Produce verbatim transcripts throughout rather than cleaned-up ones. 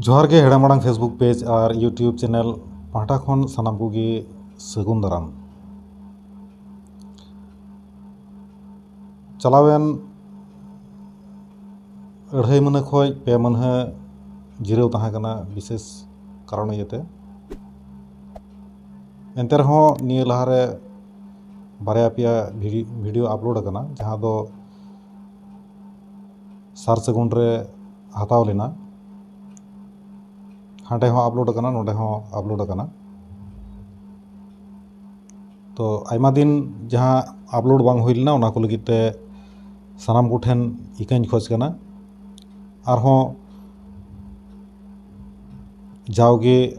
ᱡᱚᱦᱟᱨ ᱜᱮ ᱦᱮᱲᱮᱢ ᱟᱲᱟᱝ Facebook page ᱟᱨ YouTube channel ᱯᱟᱦᱴᱟ ᱠᱷᱚᱱ ᱥᱟᱱᱟᱢ ᱠᱚᱜᱮ ᱥᱟᱹᱜᱩᱱ ᱫᱟᱨᱟᱢ᱾ ᱪᱟᱞᱟᱣᱮᱱ ᱟᱹᱲᱦᱟᱹᱭ ᱢᱟᱹᱱᱦᱟᱹ ᱠᱷᱚᱱ ᱯᱮ ᱢᱟᱹᱱᱦᱟᱹ ᱡᱤᱨᱟᱹᱣ ᱛᱟᱦᱮᱸ ᱠᱟᱱᱟ ᱵᱤᱥᱮᱥ ᱠᱟᱨᱚᱱ ᱤᱭᱟᱹᱛᱮ᱾ ᱮᱱᱛᱮ ᱨᱮᱦᱚᱸ ᱱᱤᱭᱟᱹ ᱞᱟᱦᱟᱨᱮ ᱵᱟᱨᱭᱟ ᱯᱮᱭᱟ ᱵᱷᱤᱰᱤ-, video upload ᱟᱠᱟᱱᱟ, ᱡᱟᱦᱟᱸ ᱫᱚ ᱥᱟᱨ ᱥᱟᱹᱜᱩᱱ ᱨᱮ ᱦᱟᱛᱟᱣ ᱞᱮᱱᱟ᱾ ᱦᱟᱸᱰᱮ ᱦᱚᱸ upload ᱟᱠᱟᱱᱟ, ᱱᱚᱰᱮ ᱦᱚᱸ upload ᱟᱠᱟᱱᱟ᱾ ᱛᱚ ᱟᱭᱢᱟ ᱫᱤᱱ ᱡᱟᱦᱟᱸ upload ᱵᱟᱝ ᱦᱩᱭ ᱞᱮᱱᱟ, ᱚᱱᱟ ᱠᱚ ᱞᱟᱹᱜᱤᱫ ᱛᱮ ᱥᱟᱱᱟᱢ ᱠᱚᱴᱷᱮᱱ ᱤᱠᱟᱹᱧ ᱠᱷᱚᱡᱽ ᱠᱟᱱᱟ᱾ ᱟᱨᱦᱚᱸ ᱡᱟᱣᱜᱮ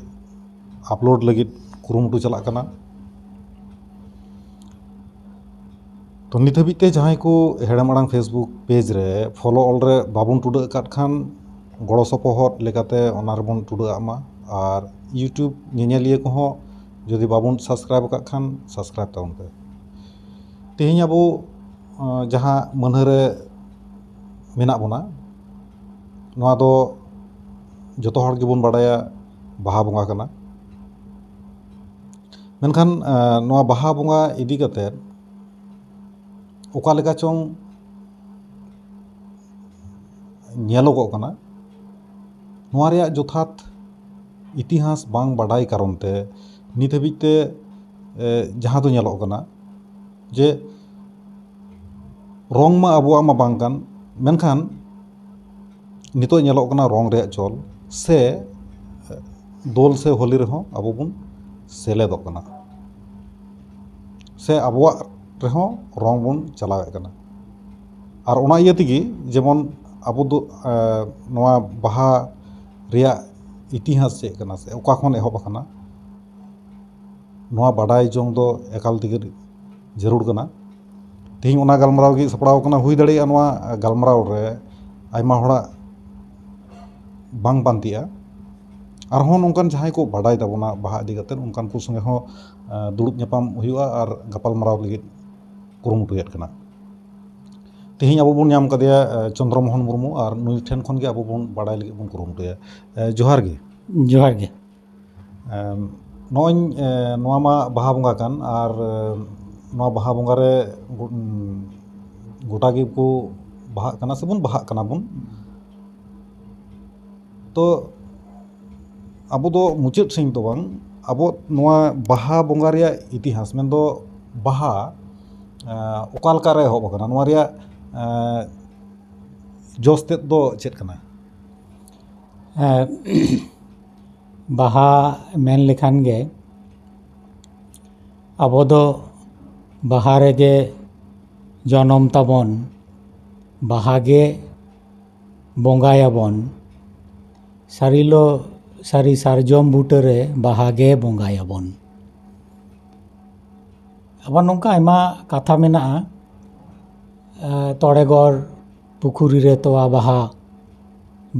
upload ᱞᱟᱹᱜᱤᱫ ᱠᱩᱨᱩᱢᱩᱴᱩ ᱪᱟᱞᱟᱜ ᱠᱟᱱᱟ᱾ ᱛᱚ ᱱᱤᱛ ᱦᱟᱹᱵᱤᱡ ᱛᱮ ᱡᱟᱦᱟᱸᱭ ᱠᱚ ᱦᱮᱲᱮᱢ ᱟᱲᱟᱝ Facebook page ᱨᱮ follow all ᱨᱮ ᱵᱟᱵᱚᱱ ᱴᱩᱰᱟᱹᱜ ᱟᱠᱟᱫ ᱠᱷᱟᱱ, ᱜᱚᱲᱚ ᱥᱚᱯᱚᱦᱚᱫ ᱞᱮᱠᱟᱛᱮ ᱚᱱᱟ ᱨᱮᱵᱚᱱ ᱴᱩᱰᱟᱹᱜ ᱟᱜ ᱢᱟ᱾ ᱟᱨ YouTube ᱧᱮᱧᱮᱞᱤᱭᱟᱹ ᱠᱚᱦᱚᱸ ᱡᱩᱫᱤ ᱵᱟᱵᱚᱱ subscribe ᱟᱠᱟᱫ ᱠᱷᱟᱱ, subscribe ᱛᱟᱵᱚᱱ ᱯᱮ᱾ ᱛᱮᱦᱮᱧ ᱟᱵᱚ, ᱟᱸ, ᱡᱟᱦᱟᱸ ᱢᱟᱹᱱᱦᱟᱹ ᱨᱮ ᱢᱮᱱᱟᱜ ᱵᱚᱱᱟ, ᱱᱚᱣᱟ ᱫᱚ ᱡᱚᱛᱚ ᱦᱚᱲ ᱜᱮᱵᱚᱱ ᱵᱟᱰᱟᱭᱟ, ᱵᱟᱦᱟ ᱵᱚᱸᱜᱟ ᱠᱟᱱᱟ᱾ ᱢᱮᱱᱠᱷᱟᱱ, ᱟᱸ, ᱱᱚᱣᱟ ᱵᱟᱦᱟ ᱵᱚᱸᱜᱟ ᱤᱫᱤ ᱠᱟᱛᱮᱫ ᱚᱠᱟ ᱞᱮᱠᱟ ᱪᱚᱝ ᱧᱮᱞᱚᱜᱚᱜ ᱠᱟᱱᱟ, ᱱᱚᱣᱟ ᱨᱮᱭᱟᱜ ᱡᱚᱛᱷᱟᱛ ᱤᱛᱤᱦᱟᱥ ᱵᱟᱝ ᱵᱟᱰᱟᱭ ᱠᱟᱨᱚᱱ ᱛᱮ ᱱᱤᱛ ᱦᱟᱹᱵᱤᱡ ᱛᱮ, ᱮ, ᱡᱟᱦᱟᱸ ᱫᱚ ᱧᱮᱞᱚᱜ ᱠᱟᱱᱟ ᱡᱮ ᱨᱚᱝ ᱢᱟ ᱟᱵᱚᱣᱟᱜ ᱢᱟ ᱵᱟᱝ ᱠᱟᱱ, ᱢᱮᱱᱠᱷᱟᱱ ᱱᱤᱛᱚᱜ ᱧᱮᱞᱚᱜ ᱠᱟᱱᱟ ᱨᱚᱝ ᱨᱮᱭᱟᱜ ᱪᱚᱞ, ᱥᱮ ᱫᱳᱞ ᱥᱮ ᱦᱳᱞᱤ ᱨᱮᱦᱚᱸ ᱟᱵᱚ ᱵᱚᱱ ᱥᱮᱞᱮᱫᱚᱜ ᱠᱟᱱᱟ, ᱥᱮ ᱟᱵᱚᱣᱟᱜ ᱨᱮᱦᱚᱸ ᱨᱚᱝ ᱵᱚᱱ ᱪᱟᱞᱟᱣᱮᱫ ᱠᱟᱱᱟ᱾ ᱟᱨ ᱚᱱᱟ ᱤᱭᱟᱹ ᱛᱮᱜᱮ ᱡᱮᱢᱚᱱ ᱟᱵᱚ ᱫᱚ, ᱮ, ᱱᱚᱣᱟ ᱵᱟᱦᱟ ᱨᱮᱭᱟᱜ ᱤᱛᱤᱦᱟᱥ ᱪᱮᱫ ᱠᱟᱱᱟ ᱥᱮ ᱚᱠᱟ ᱠᱷᱚᱱ ᱮᱦᱚᱵ ᱟᱠᱟᱱᱟ, ᱱᱚᱣᱟ ᱵᱟᱰᱟᱭ ᱡᱚᱝ ᱫᱚ ᱮᱠᱟᱞ ᱛᱮᱜᱮ ᱡᱟᱹᱨᱩᱲ ᱠᱟᱱᱟ᱾ ᱛᱮᱦᱮᱧ ᱚᱱᱟ ᱜᱟᱞᱢᱟᱨᱟᱣ ᱜᱮ ᱥᱟᱯᱲᱟᱣ ᱠᱟᱱᱟ᱾ ᱦᱩᱭ ᱫᱟᱲᱮᱭᱟᱜᱼᱟ ᱱᱚᱣᱟ ᱜᱟᱞᱢᱟᱨᱟᱣ ᱨᱮ ᱟᱭᱢᱟ ᱦᱚᱲᱟᱜ ᱵᱟᱝ ᱯᱟᱱᱛᱮᱜᱼᱟ᱾ ᱟᱨᱦᱚᱸ ᱱᱚᱝᱠᱟᱱ ᱡᱟᱦᱟᱸᱭ ᱠᱚ ᱵᱟᱰᱟᱭ ᱛᱟᱵᱚᱱᱟ ᱵᱟᱦᱟ ᱤᱫᱤ ᱠᱟᱛᱮᱫ, ᱚᱱᱠᱟᱱ ᱠᱚ ᱥᱚᱸᱜᱮ ᱦᱚᱸ, ᱮ, ᱫᱩᱲᱩᱵ ᱧᱟᱯᱟᱢ ᱦᱩᱭᱩᱜᱼᱟ ᱟᱨ ᱜᱟᱯᱟᱞᱢᱟᱨᱟᱣ ᱞᱟᱹᱜᱤᱫ ᱠᱩᱨᱩᱢᱩᱴᱩᱭᱮᱫ ᱠᱟᱱᱟ᱾ ᱛᱮᱦᱮᱧ ᱟᱵᱚ ᱵᱚᱱ ᱧᱟᱢ ᱠᱟᱫᱮᱭᱟ ᱪᱚᱱᱫᱨᱚ ᱢᱳᱦᱚᱱ ᱢᱩᱨᱢᱩ, ᱟᱨ ᱱᱩᱭ ᱴᱷᱮᱱ ᱠᱷᱚᱱ ᱜᱮ ᱟᱵᱚ ᱵᱚᱱ ᱵᱟᱲᱟᱭ ᱞᱟᱹᱜᱤᱫ ᱵᱚᱱ ᱠᱩᱨᱩᱢᱩᱴᱩᱭᱟ᱾ ᱡᱚᱦᱟᱨ ᱜᱮ᱾ ᱡᱚᱦᱟᱨ ᱜᱮ᱾ ᱱᱚᱜᱼᱚᱭ ᱱᱚᱣᱟ ᱢᱟ ᱵᱟᱦᱟ ᱵᱚᱸᱜᱟ ᱠᱟᱱ, ᱟᱨ ᱱᱚᱣᱟ ᱵᱟᱦᱟ ᱵᱚᱸᱜᱟ ᱨᱮ ᱜᱚᱴᱟ ᱜᱮᱠᱚ ᱵᱟᱦᱟᱜ ᱠᱟᱱᱟ ᱥᱮᱵᱚᱱ ᱵᱟᱦᱟᱜ ᱠᱟᱱᱟ ᱵᱚᱱ᱾ ᱛᱚ ᱟᱵᱚ ᱫᱚ ᱢᱩᱪᱟᱹᱫ ᱥᱮᱫ ᱫᱚ ᱵᱟᱝ, ᱟᱵᱚ ᱱᱚᱣᱟ ᱵᱟᱦᱟ ᱵᱚᱸᱜᱟ ᱨᱮᱭᱟᱜ ᱤᱛᱤᱦᱟᱥ, ᱢᱮᱱᱫᱚ ᱵᱟᱦᱟ ᱚᱠᱟ ᱞᱮᱠᱟ ᱨᱮ ᱮᱦᱚᱵ ᱟᱠᱟᱱᱟ, ᱱᱚᱣᱟ ᱨᱮᱭᱟᱜ ᱡᱚᱥ ᱛᱮᱫ ᱫᱚ ᱪᱮᱫ ᱠᱟᱱᱟ? ᱵᱟᱦᱟ ᱢᱮᱱ ᱞᱮᱠᱷᱟᱱ ᱜᱮ ᱟᱵᱚ ᱫᱚ ᱵᱟᱦᱟ ᱨᱮᱜᱮ ᱡᱚᱱᱚᱢ ᱛᱟᱵᱚᱱ, ᱵᱟᱦᱟ ᱜᱮ ᱵᱚᱸᱜᱟᱭᱟᱵᱚᱱ᱾ ᱥᱟᱹᱨᱤᱞᱚ ᱥᱟᱹᱨᱤ ᱥᱟᱨᱡᱚᱢ ᱵᱩᱴᱟᱹᱨᱮ ᱵᱟᱦᱟ ᱜᱮ ᱵᱚᱸᱜᱟᱭᱟᱵᱚᱱ᱾ ᱟᱵᱟᱨ ᱱᱚᱝᱠᱟ ᱟᱭᱢᱟ ᱠᱟᱛᱷᱟ ᱢᱮᱱᱟᱜᱼᱟ, ᱛᱚᱲᱮᱜᱚᱲ ᱯᱩᱠᱷᱩᱨᱤ ᱨᱮ ᱛᱚᱣᱟ ᱵᱟᱦᱟ,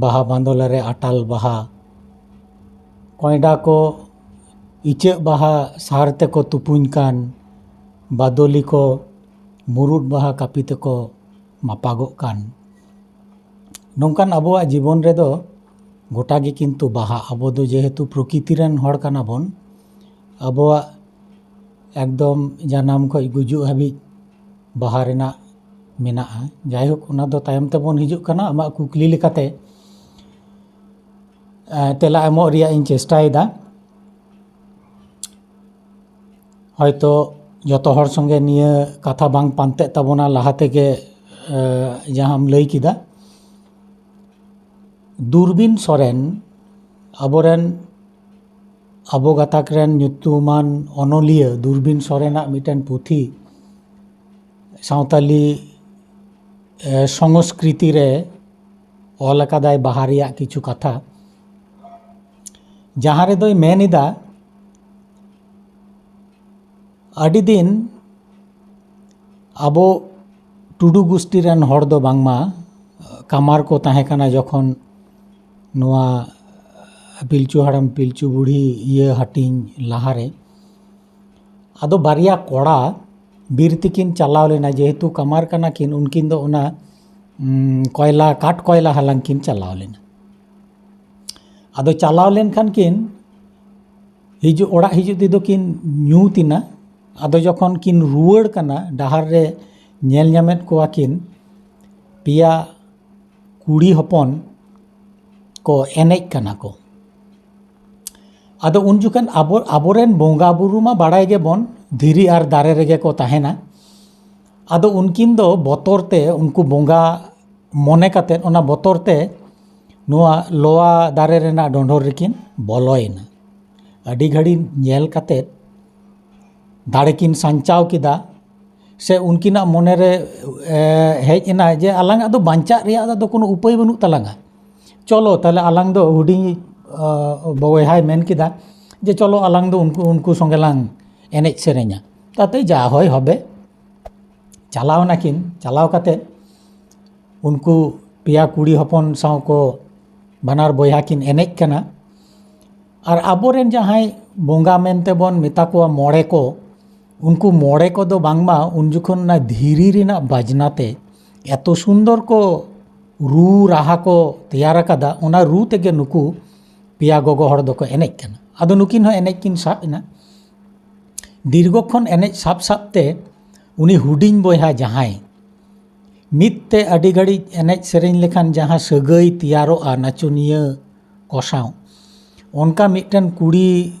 ᱵᱟᱦᱟ ᱵᱟᱸᱫᱚᱞᱟ ᱨᱮ ᱟᱴᱟᱞ ᱵᱟᱦᱟ, ᱠᱚᱸᱭᱰᱟ ᱠᱚ ᱤᱪᱟᱹᱜ ᱵᱟᱦᱟ ᱥᱟᱨ ᱛᱮᱠᱚ ᱛᱩᱯᱩᱧ ᱠᱟᱱ, ᱵᱟᱫᱚᱞᱤ ᱠᱚ ᱢᱩᱨᱩᱫ ᱵᱟᱦᱟ ᱠᱟᱹᱯᱤ ᱛᱮᱠᱚ ᱢᱟᱯᱟᱜᱚᱜ ᱠᱟᱱ᱾ ᱱᱚᱝᱠᱟᱱ ᱟᱵᱚᱣᱟᱜ ᱡᱤᱵᱚᱱ ᱨᱮᱫᱚ ᱜᱚᱴᱟ ᱜᱮ ᱠᱤᱱᱛᱩ ᱵᱟᱦᱟ᱾ ᱟᱵᱚ ᱫᱚ ᱡᱮᱦᱮᱛᱩ ᱯᱨᱚᱠᱤᱛᱤ ᱨᱮᱱ ᱦᱚᱲ ᱠᱟᱱᱟ ᱵᱚᱱ, ᱟᱵᱚᱣᱟᱜ ᱮᱠᱫᱚᱢ ᱡᱟᱱᱟᱢ ᱠᱷᱚᱱ ᱜᱩᱡᱩᱜ ᱦᱟᱹᱵᱤᱡ ᱵᱟᱦᱟ ᱨᱮᱱᱟᱜ ᱢᱮᱱᱟᱜᱼᱟ᱾ ᱡᱟᱭᱦᱳᱠ, ᱚᱱᱟ ᱫᱚ ᱛᱟᱭᱚᱢ ᱛᱮᱵᱚᱱ ᱦᱤᱡᱩᱜ ᱠᱟᱱᱟ᱾ ᱟᱢᱟᱜ ᱠᱩᱠᱞᱤ ᱞᱮᱠᱟᱛᱮ ᱛᱮᱞᱟ ᱮᱢᱚᱜ ᱨᱮᱭᱟᱜ ᱤᱧ ᱪᱮᱥᱴᱟᱭᱮᱫᱟ᱾ ᱦᱚᱭᱛᱚ ᱡᱚᱛᱚ ᱦᱚᱲ ᱥᱚᱸᱜᱮ ᱱᱤᱭᱟᱹ ᱠᱟᱛᱷᱟ ᱵᱟᱝ ᱯᱟᱱᱛᱮᱜ ᱛᱟᱵᱚᱱᱟ, ᱞᱟᱦᱟ ᱛᱮᱜᱮ ᱡᱟᱦᱟᱸᱢ ᱞᱟᱹᱭ ᱠᱮᱫᱟ᱾ ᱫᱩᱨᱵᱤᱱ ᱥᱚᱨᱮᱱ ᱟᱵᱚᱨᱮᱱ ᱟᱵᱚ ᱜᱟᱛᱟᱠ ᱨᱮᱱ ᱧᱩᱛᱩᱢᱟᱱ ᱚᱱᱚᱞᱤᱭᱟᱹ ᱫᱩᱨᱵᱤᱱ ᱥᱚᱨᱮᱱᱟᱜ ᱢᱤᱫᱴᱮᱱ ᱯᱩᱛᱷᱤ ᱥᱟᱶᱛᱟᱞᱤ ᱥᱚᱝᱥᱠᱨᱤᱛᱤ ᱨᱮ ᱚᱞ ᱟᱠᱟᱫᱟᱭ ᱵᱟᱦᱟ ᱨᱮᱭᱟᱜ ᱠᱤᱪᱷᱩ ᱠᱟᱛᱷᱟ, ᱡᱟᱦᱟᱸ ᱨᱮᱫᱚᱭ ᱢᱮᱱ ᱮᱫᱟ, ᱟᱹᱰᱤ ᱫᱤᱱ ᱟᱵᱚ ᱴᱩᱰᱩ ᱜᱩᱥᱴᱤ ᱨᱮᱱ ᱦᱚᱲ ᱫᱚ ᱵᱟᱝᱢᱟ ᱠᱟᱢᱟᱨ ᱠᱚ ᱛᱟᱦᱮᱸ ᱠᱟᱱᱟ, ᱡᱚᱠᱷᱚᱱ ᱱᱚᱣᱟ ᱯᱤᱞᱪᱩ ᱦᱟᱲᱟᱢ ᱯᱤᱞᱪᱩ ᱵᱩᱲᱦᱤ ᱤᱭᱟᱹ ᱦᱟᱹᱴᱤᱧ ᱞᱟᱦᱟᱨᱮ, ᱟᱫᱚ ᱵᱟᱨᱭᱟ ᱠᱚᱲᱟ ᱵᱤᱨ ᱛᱮᱠᱤᱱ ᱪᱟᱞᱟᱣ ᱞᱮᱱᱟ, ᱡᱮᱦᱮᱛᱩ ᱠᱟᱢᱟᱨ ᱠᱟᱱᱟ ᱠᱤᱱ, ᱩᱱᱠᱤᱱ ᱫᱚ ᱚᱱᱟ ᱩᱢ, ᱠᱚᱭᱞᱟ, ᱠᱟᱴ ᱠᱚᱭᱞᱟ ᱦᱟᱞᱟᱝ ᱠᱤᱱ ᱪᱟᱞᱟᱣ ᱞᱮᱱᱟ᱾ ᱟᱫᱚ ᱪᱟᱞᱟᱣ ᱞᱮᱱᱠᱷᱟᱱ ᱠᱤᱱ ᱦᱤᱡᱩᱜ, ᱚᱲᱟᱜ ᱦᱤᱡᱩᱜ ᱛᱮᱫᱚ ᱠᱤᱱ ᱧᱩᱛ ᱮᱱᱟ᱾ ᱟᱫᱚ ᱡᱚᱠᱷᱚᱱ ᱠᱤᱱ ᱨᱩᱣᱟᱹᱲ ᱠᱟᱱᱟ, ᱰᱟᱦᱟᱨ ᱨᱮ ᱧᱮᱞ ᱧᱟᱢᱮᱫ ᱠᱚᱣᱟ ᱠᱤᱱ ᱯᱮᱭᱟ ᱠᱩᱲᱤ ᱦᱚᱯᱚᱱ ᱠᱚ ᱮᱱᱮᱡ ᱠᱟᱱᱟ ᱠᱚ᱾ ᱟᱫᱚ ᱩᱱ ᱡᱚᱠᱷᱚᱱ ᱟᱵᱚ, ᱟᱵᱚᱨᱮᱱ ᱵᱚᱸᱜᱟ ᱵᱩᱨᱩ ᱢᱟ ᱵᱟᱲᱟᱭ ᱜᱮᱵᱚᱱ, ᱫᱷᱤᱨᱤ ᱟᱨ ᱫᱟᱨᱮ ᱨᱮᱜᱮ ᱠᱚ ᱛᱟᱦᱮᱱᱟ᱾ ᱟᱫᱚ ᱩᱱᱠᱤᱱ ᱫᱚ ᱵᱚᱛᱚᱨ ᱛᱮ, ᱩᱱᱠᱩ ᱵᱚᱸᱜᱟ ᱢᱚᱱᱮ ᱠᱟᱛᱮᱫ, ᱚᱱᱟ ᱵᱚᱛᱚᱨ ᱛᱮ ᱱᱚᱣᱟ ᱞᱚᱣᱟ ᱫᱟᱨᱮ ᱨᱮᱱᱟᱜ ᱰᱚᱸᱰᱷᱚᱨ ᱨᱮᱠᱤᱱ ᱵᱚᱞᱚᱭᱮᱱᱟ᱾ ᱟᱹᱰᱤ ᱜᱷᱟᱹᱲᱤ ᱧᱮᱞ ᱠᱟᱛᱮᱫ ᱫᱟᱲᱮ ᱠᱤᱱ ᱥᱟᱧᱪᱟᱣ ᱠᱮᱫᱟ, ᱥᱮ ᱩᱱᱠᱤᱱᱟᱜ ᱢᱚᱱᱮᱨᱮ, ᱮ, ᱦᱮᱡ ᱮᱱᱟ ᱡᱮ ᱟᱞᱟᱝᱟᱜ ᱫᱚ ᱵᱟᱧᱪᱟᱜ ᱨᱮᱭᱟᱜ ᱫᱚ ᱠᱳᱱᱳ ᱩᱯᱟᱹᱭ ᱵᱟᱹᱱᱩᱜ ᱛᱟᱞᱟᱝᱟ, ᱪᱚᱞᱚ ᱛᱟᱦᱞᱮ ᱟᱞᱟᱝ ᱫᱚ, ᱦᱩᱰᱤᱧ, ᱟ, ᱵᱚᱭᱦᱟᱭ ᱢᱮᱱ ᱠᱮᱫᱟ ᱡᱮ ᱪᱚᱞᱚ ᱟᱞᱟᱝ ᱫᱚ ᱩᱱᱠᱩ, ᱩᱱᱠᱩ ᱥᱚᱸᱜᱮ ᱞᱟᱝ ᱮᱱᱮᱡ ᱥᱮᱨᱮᱧᱟ, ᱛᱟᱛᱮ ᱡᱟ ᱦᱚᱭ ᱦᱚᱵᱮ᱾ ᱪᱟᱞᱟᱣ ᱱᱟᱠᱤᱱ, ᱪᱟᱞᱟᱣ ᱠᱟᱛᱮ ᱩᱱᱠᱩ ᱯᱮᱭᱟ ᱠᱩᱲᱤ ᱦᱚᱯᱚᱱ ᱥᱟᱶ ᱠᱚ ᱵᱟᱱᱟᱨ ᱵᱚᱭᱦᱟ ᱠᱤᱱ ᱮᱱᱮᱡ ᱠᱟᱱᱟ᱾ ᱟᱨ ᱟᱵᱚᱨᱮᱱ ᱡᱟᱦᱟᱸᱭ ᱵᱚᱸᱜᱟ ᱢᱮᱱᱛᱮ ᱵᱚᱱ ᱢᱮᱛᱟ ᱠᱚᱣᱟ ᱢᱚᱬᱮ ᱠᱚ, ᱩᱱᱠᱩ ᱢᱚᱬᱮ ᱠᱚᱫᱚ ᱵᱟᱝᱢᱟ ᱩᱱ ᱡᱚᱠᱷᱚᱱ ᱚᱱᱟ ᱫᱷᱤᱨᱤ ᱨᱮᱱᱟᱜ ᱵᱟᱡᱽᱱᱟ ᱛᱮ ᱮᱛᱚ ᱥᱩᱱᱫᱚᱨ ᱠᱚ ᱨᱩ ᱨᱟᱦᱟ ᱠᱚ ᱛᱮᱭᱟᱨ ᱟᱠᱟᱫᱟ, ᱚᱱᱟ ᱨᱩ ᱛᱮᱜᱮ ᱱᱩᱠᱩ ᱯᱮᱭᱟ ᱜᱚᱜᱚ ᱦᱚᱲ ᱫᱚᱠᱚ ᱮᱱᱮᱡ ᱠᱟᱱᱟ᱾ ᱟᱫᱚ ᱱᱩᱠᱤᱱ ᱦᱚᱸ ᱮᱱᱮᱡ ᱠᱤᱱ ᱥᱟᱵ ᱮᱱᱟ᱾ ᱫᱤᱨᱜᱷᱚ ᱠᱷᱚᱱ ᱮᱱᱮᱡ ᱥᱟᱵ ᱥᱟᱵ ᱛᱮ ᱩᱱᱤ ᱦᱩᱰᱤᱧ ᱵᱚᱭᱦᱟ ᱡᱟᱦᱟᱸᱭ ᱢᱤᱫ ᱛᱮ ᱟᱹᱰᱤ ᱜᱷᱟᱹᱲᱤᱡ ᱮᱱᱮᱡ ᱥᱮᱨᱮᱧ ᱞᱮᱠᱷᱟᱱ ᱡᱟᱦᱟᱸ ᱥᱟᱹᱜᱟᱹᱭ ᱛᱮᱭᱟᱨᱚᱜᱼᱟ ᱱᱟᱪᱚᱱᱤᱭᱟᱹ ᱠᱚ ᱥᱟᱶ, ᱚᱱᱠᱟ ᱢᱤᱫᱴᱮᱱ ᱠᱩᱲᱤ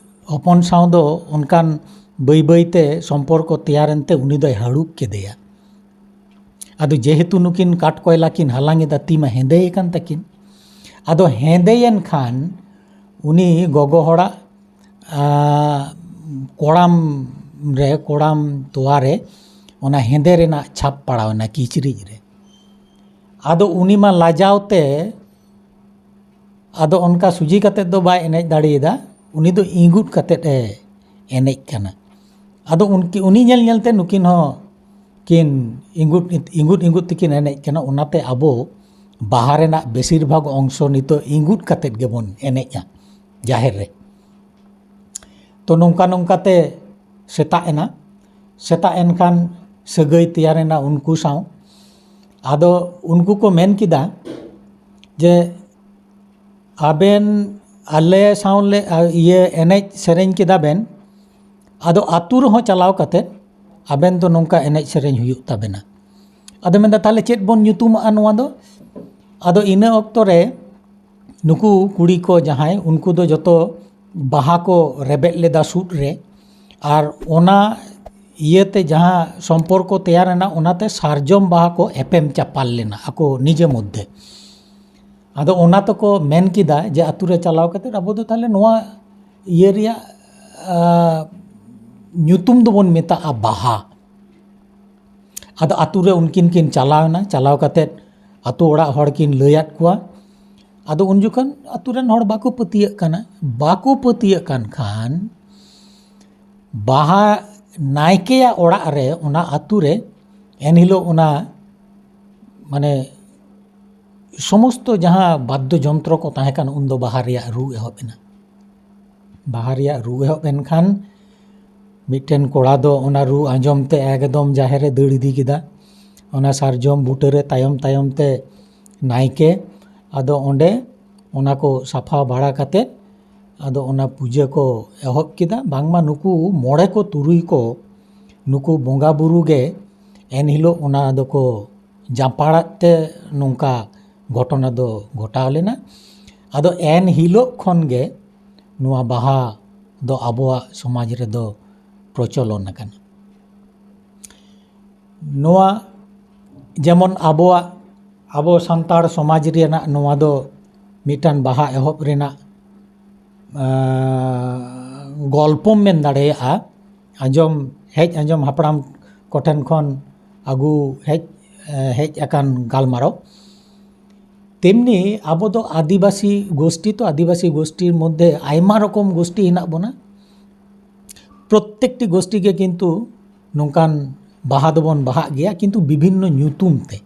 ᱦᱚᱯᱚᱱ ᱥᱟᱶ ᱫᱚ ᱚᱱᱠᱟᱱ ᱵᱟᱹᱭ ᱵᱟᱹᱭ ᱛᱮ ᱥᱚᱢᱯᱚᱨᱠᱚ ᱛᱮᱭᱟᱨᱮᱱ ᱛᱮ ᱩᱱᱤ ᱫᱚᱭ ᱦᱟᱹᱲᱩᱵ ᱠᱮᱫᱮᱭᱟ᱾ ᱟᱫᱚ ᱡᱮᱦᱮᱛᱩ ᱱᱩᱠᱤᱱ ᱠᱟᱴ ᱠᱚᱭᱞᱟ ᱠᱤᱱ ᱦᱟᱞᱟᱝ ᱮᱫᱟ, ᱛᱤ ᱢᱟ ᱦᱮᱸᱫᱮ ᱟᱠᱟᱱ ᱛᱟᱹᱠᱤᱱ᱾ ᱟᱫᱚ ᱦᱮᱸᱫᱮᱭᱮᱱ ᱠᱷᱟᱱ ᱩᱱᱤ ᱜᱚᱜᱚ ᱦᱚᱲᱟᱜ, ᱟ, ᱠᱚᱲᱟᱢ ᱨᱮ, ᱠᱚᱲᱟᱢ ᱛᱚᱣᱟ ᱨᱮ ᱚᱱᱟ ᱦᱮᱸᱫᱮ ᱨᱮᱱᱟᱜ ᱪᱷᱟᱯ ᱯᱟᱲᱟᱣ ᱮᱱᱟ ᱠᱤᱪᱨᱤᱡ ᱨᱮ᱾ ᱟᱫᱚ ᱩᱱᱤ ᱢᱟ ᱞᱟᱡᱟᱣ ᱛᱮ ᱟᱫᱚ ᱚᱱᱠᱟ ᱥᱩᱡᱤ ᱠᱟᱛᱮᱫ ᱫᱚ ᱵᱟᱭ ᱮᱱᱮᱡ ᱫᱟᱲᱮᱭᱟᱫᱟ᱾ ᱩᱱᱤ ᱫᱚ ᱤᱸᱜᱩᱫ ᱠᱟᱛᱮᱫ ᱮ ᱮᱱᱮᱡ ᱠᱟᱱᱟ᱾ ᱟᱫᱚ ᱩᱱᱠᱤ-, ᱩᱱᱤ ᱧᱮᱞ ᱧᱮᱞ ᱛᱮ ᱱᱩᱠᱤᱱ ᱦᱚᱸ ᱠᱤᱱ ᱤᱸᱜᱩᱫ, ᱤᱸᱜᱩᱫ, ᱤᱸᱜᱩᱫ ᱛᱮᱠᱤᱱ ᱮᱱᱮᱡ ᱠᱟᱱᱟ᱾ ᱚᱱᱟᱛᱮ ᱟᱵᱚ ᱵᱟᱦᱟ ᱨᱮᱱᱟᱜ ᱵᱮᱥᱤᱨ ᱵᱷᱟᱜᱽ ᱚᱝᱥᱚ ᱱᱤᱛᱚᱜ ᱤᱸᱜᱩᱫ ᱠᱟᱛᱮᱫ ᱜᱮᱵᱚᱱ ᱮᱱᱮᱡᱼᱟ ᱡᱟᱦᱮᱨ ᱨᱮ᱾ ᱛᱚ ᱱᱚᱝᱠᱟ ᱱᱚᱝᱠᱟ ᱛᱮ ᱥᱮᱛᱟᱜ ᱮᱱᱟ᱾ ᱥᱮᱛᱟᱜ ᱮᱱᱠᱷᱟᱱ ᱥᱟᱹᱜᱟᱹᱭ ᱛᱮᱭᱟᱨᱮᱱᱟ ᱩᱱᱠᱩ ᱥᱟᱶ᱾ ᱟᱫᱚ ᱩᱱᱠᱩ ᱠᱚ ᱢᱮᱱ ᱠᱮᱫᱟ ᱡᱮ, ᱟᱵᱮᱱ ᱟᱞᱮ ᱥᱟᱶ ᱞᱮ, ᱟ, ᱤᱭᱟᱹ, ᱮᱱᱮᱡ ᱥᱮᱨᱮᱧ ᱠᱮᱫᱟ ᱵᱮᱱ, ᱟᱫᱚ ᱟᱹᱛᱩ ᱨᱮᱦᱚᱸ ᱪᱟᱞᱟᱣ ᱠᱟᱛᱮ ᱟᱵᱮᱱ ᱫᱚ ᱱᱚᱝᱠᱟ ᱮᱱᱮᱡ ᱥᱮᱨᱮᱧ ᱦᱩᱭᱩᱜ ᱛᱟᱵᱮᱱᱟ᱾ ᱟᱫᱚ ᱢᱮᱱᱫᱟ, ᱛᱟᱦᱞᱮ ᱪᱮᱫ ᱵᱚᱱ ᱧᱩᱛᱩᱢᱟᱜᱼᱟ ᱱᱚᱣᱟ ᱫᱚ? ᱟᱫᱚ ᱤᱱᱟᱹ ᱚᱠᱛᱚ ᱨᱮ ᱱᱩᱠᱩ ᱠᱩᱲᱤ ᱠᱚ ᱡᱟᱦᱟᱸᱭ, ᱩᱱᱠᱩ ᱫᱚ ᱡᱚᱛᱚ ᱵᱟᱦᱟ ᱠᱚ ᱨᱮᱵᱮᱫ ᱞᱮᱫᱟ ᱥᱩᱫ ᱨᱮ, ᱟᱨ ᱚᱱᱟ ᱤᱭᱟᱹᱛᱮ ᱡᱟᱦᱟᱸ ᱥᱚᱢᱯᱚᱨᱠᱚ ᱛᱮᱭᱟᱨ ᱮᱱᱟ, ᱚᱱᱟᱛᱮ ᱥᱟᱨᱡᱚᱢ ᱵᱟᱦᱟ ᱠᱚ ᱮᱯᱮᱢ ᱪᱟᱯᱟᱞ ᱞᱮᱱᱟ ᱟᱠᱚ ᱱᱤᱡᱮ ᱢᱚᱫᱽᱫᱷᱮ᱾ ᱟᱫᱚ ᱚᱱᱟ ᱛᱮᱠᱚ ᱢᱮᱱ ᱠᱮᱫᱟ ᱡᱮ ᱟᱹᱛᱩ ᱨᱮ ᱪᱟᱞᱟᱣ ᱠᱟᱛᱮ ᱟᱵᱚ ᱫᱚ ᱛᱟᱦᱞᱮ ᱱᱚᱣᱟ ᱤᱭᱟᱹ ᱨᱮᱭᱟᱜ, ᱟ, ᱧᱩᱛᱩᱢ ᱫᱚᱵᱚᱱ ᱢᱮᱛᱟᱜᱼᱟ ᱵᱟᱦᱟ᱾ ᱟᱫᱚ ᱟᱹᱛᱩ ᱨᱮ ᱩᱱᱠᱤᱱ ᱠᱤᱱ ᱪᱟᱞᱟᱣ ᱮᱱᱟ, ᱪᱟᱞᱟᱣ ᱠᱟᱛᱮ ᱟᱹᱛᱩ ᱚᱲᱟᱜ ᱦᱚᱲ ᱠᱤᱱ ᱞᱟᱹᱭᱟᱫ ᱠᱚᱣᱟ᱾ ᱟᱫᱚ ᱩᱱ ᱡᱚᱠᱷᱚᱱ ᱟᱹᱛᱩ ᱨᱮᱱ ᱦᱚᱲ ᱵᱟᱠᱚ ᱯᱟᱹᱛᱭᱟᱹᱜ ᱠᱟᱱᱟ, ᱵᱟᱠᱚ ᱯᱟᱹᱛᱭᱟᱹᱜ ᱠᱟᱱ ᱠᱷᱟᱱ ᱵᱟᱦᱟ ᱱᱟᱭᱠᱮᱭᱟᱜ ᱚᱲᱟᱜ ᱨᱮ, ᱚᱱᱟ ᱟᱹᱛᱩ ᱨᱮ ᱮᱱᱦᱤᱞᱳᱜ ᱚᱱᱟ, ᱢᱟᱱᱮ, ᱥᱚᱢᱚᱥᱛᱚ ᱡᱟᱦᱟᱸ ᱵᱟᱫᱽᱫᱚ ᱡᱚᱱᱛᱨᱚ ᱠᱚ ᱛᱟᱦᱮᱸ ᱠᱟᱱᱟ, ᱩᱱᱫᱚ ᱵᱟᱦᱟ ᱨᱮᱭᱟᱜ ᱨᱩ ᱮᱦᱚᱵ ᱮᱱᱟ᱾ ᱵᱟᱦᱟ ᱨᱮᱭᱟᱜ ᱨᱩ ᱮᱦᱚᱵ ᱮᱱᱠᱷᱟᱱ ᱢᱤᱫᱴᱮᱱ ᱠᱚᱲᱟ ᱫᱚ ᱚᱱᱟ ᱨᱩ ᱟᱸᱡᱚᱢ ᱛᱮ ᱮᱠᱫᱚᱢ ᱡᱟᱦᱮᱨ ᱨᱮ ᱫᱟᱹᱲ ᱤᱫᱤ ᱠᱮᱫᱟ᱾ ᱚᱱᱟ ᱥᱟᱨᱡᱚᱢ ᱵᱩᱴᱟᱹ ᱨᱮ ᱛᱟᱭᱚᱢ ᱛᱟᱭᱚᱢ ᱛᱮ ᱱᱟᱭᱠᱮ, ᱟᱫᱚ ᱚᱸᱰᱮ ᱚᱱᱟ ᱠᱚ ᱥᱟᱯᱷᱟ ᱵᱟᱲᱟ ᱠᱟᱛᱮ ᱟᱫᱚ ᱚᱱᱟ ᱯᱩᱡᱟᱹ ᱠᱚ ᱮᱦᱚᱵ ᱠᱮᱫᱟ᱾ ᱵᱟᱝᱢᱟ ᱱᱩᱠᱩ ᱢᱚᱬᱮ ᱠᱚ ᱛᱩᱨᱩᱭ ᱠᱚ ᱱᱩᱠᱩ ᱵᱚᱸᱜᱟ ᱵᱩᱨᱩ ᱜᱮ ᱮᱱᱦᱤᱞᱳᱜ ᱚᱱᱟ ᱫᱚᱠᱚ ᱡᱟᱯᱟᱲᱟᱜ ᱛᱮ ᱱᱚᱝᱠᱟ ᱜᱷᱚᱴᱚᱱᱟ ᱫᱚ ᱜᱷᱚᱴᱟᱣ ᱞᱮᱱᱟ᱾ ᱟᱫᱚ ᱮᱱ ᱦᱤᱞᱳᱜ ᱠᱷᱚᱱ ᱜᱮ ᱱᱚᱣᱟ ᱵᱟᱦᱟ ᱫᱚ ᱟᱵᱚᱣᱟᱜ ᱥᱚᱢᱟᱡᱽ ᱨᱮᱫᱚ ᱯᱨᱚᱪᱚᱞᱚᱱ ᱟᱠᱟᱱᱟ᱾ ᱱᱚᱣᱟ ᱡᱮᱢᱚᱱ ᱟᱵᱚᱣᱟᱜ, ᱟᱵᱚ ᱥᱟᱱᱛᱟᱲ ᱥᱚᱢᱟᱡᱽ ᱨᱮᱱᱟᱜ ᱱᱚᱣᱟ ᱫᱚ ᱢᱤᱫᱴᱟᱝ ᱵᱟᱦᱟ ᱮᱦᱚᱵ ᱨᱮᱱᱟᱜ, ᱟᱸ, ᱜᱚᱞᱯᱚᱢ ᱢᱮᱱ ᱫᱟᱲᱮᱭᱟᱜᱼᱟ᱾ ᱟᱸᱡᱚᱢ ᱦᱮᱡ ᱟᱸᱡᱚᱢ ᱦᱟᱯᱲᱟᱢ ᱠᱚᱴᱷᱮᱱ ᱠᱷᱚᱱ ᱟᱹᱜᱩ ᱦᱮᱡ, ᱦᱮᱡ ᱟᱠᱟᱱ ᱜᱟᱞᱢᱟᱨᱟᱣ᱾ ᱛᱮᱢᱱᱤ ᱟᱵᱚ ᱫᱚ ᱟᱹᱫᱤᱵᱟᱹᱥᱤ ᱜᱳᱥᱴᱤ, ᱛᱚ ᱟᱹᱫᱤᱵᱟᱹᱥᱤ ᱜᱳᱥᱴᱤ ᱢᱚᱫᱽᱫᱷᱮ ᱟᱭᱢᱟ ᱨᱚᱠᱚᱢ ᱜᱳᱥᱴᱤ ᱦᱮᱱᱟᱜ ᱵᱚᱱᱟ᱾ ᱯᱨᱚᱛᱛᱮᱠᱴᱤ ᱜᱳᱥᱴᱤ ᱜᱮ ᱠᱤᱱᱛᱩ ᱱᱚᱝᱠᱟᱱ ᱵᱟᱦᱟ ᱫᱚᱵᱚᱱ ᱵᱟᱦᱟᱜ ᱜᱮᱭᱟ, ᱠᱤᱱᱛᱩ ᱵᱤᱵᱷᱤᱱᱱᱚ ᱧᱩᱛᱩᱢ ᱛᱮ᱾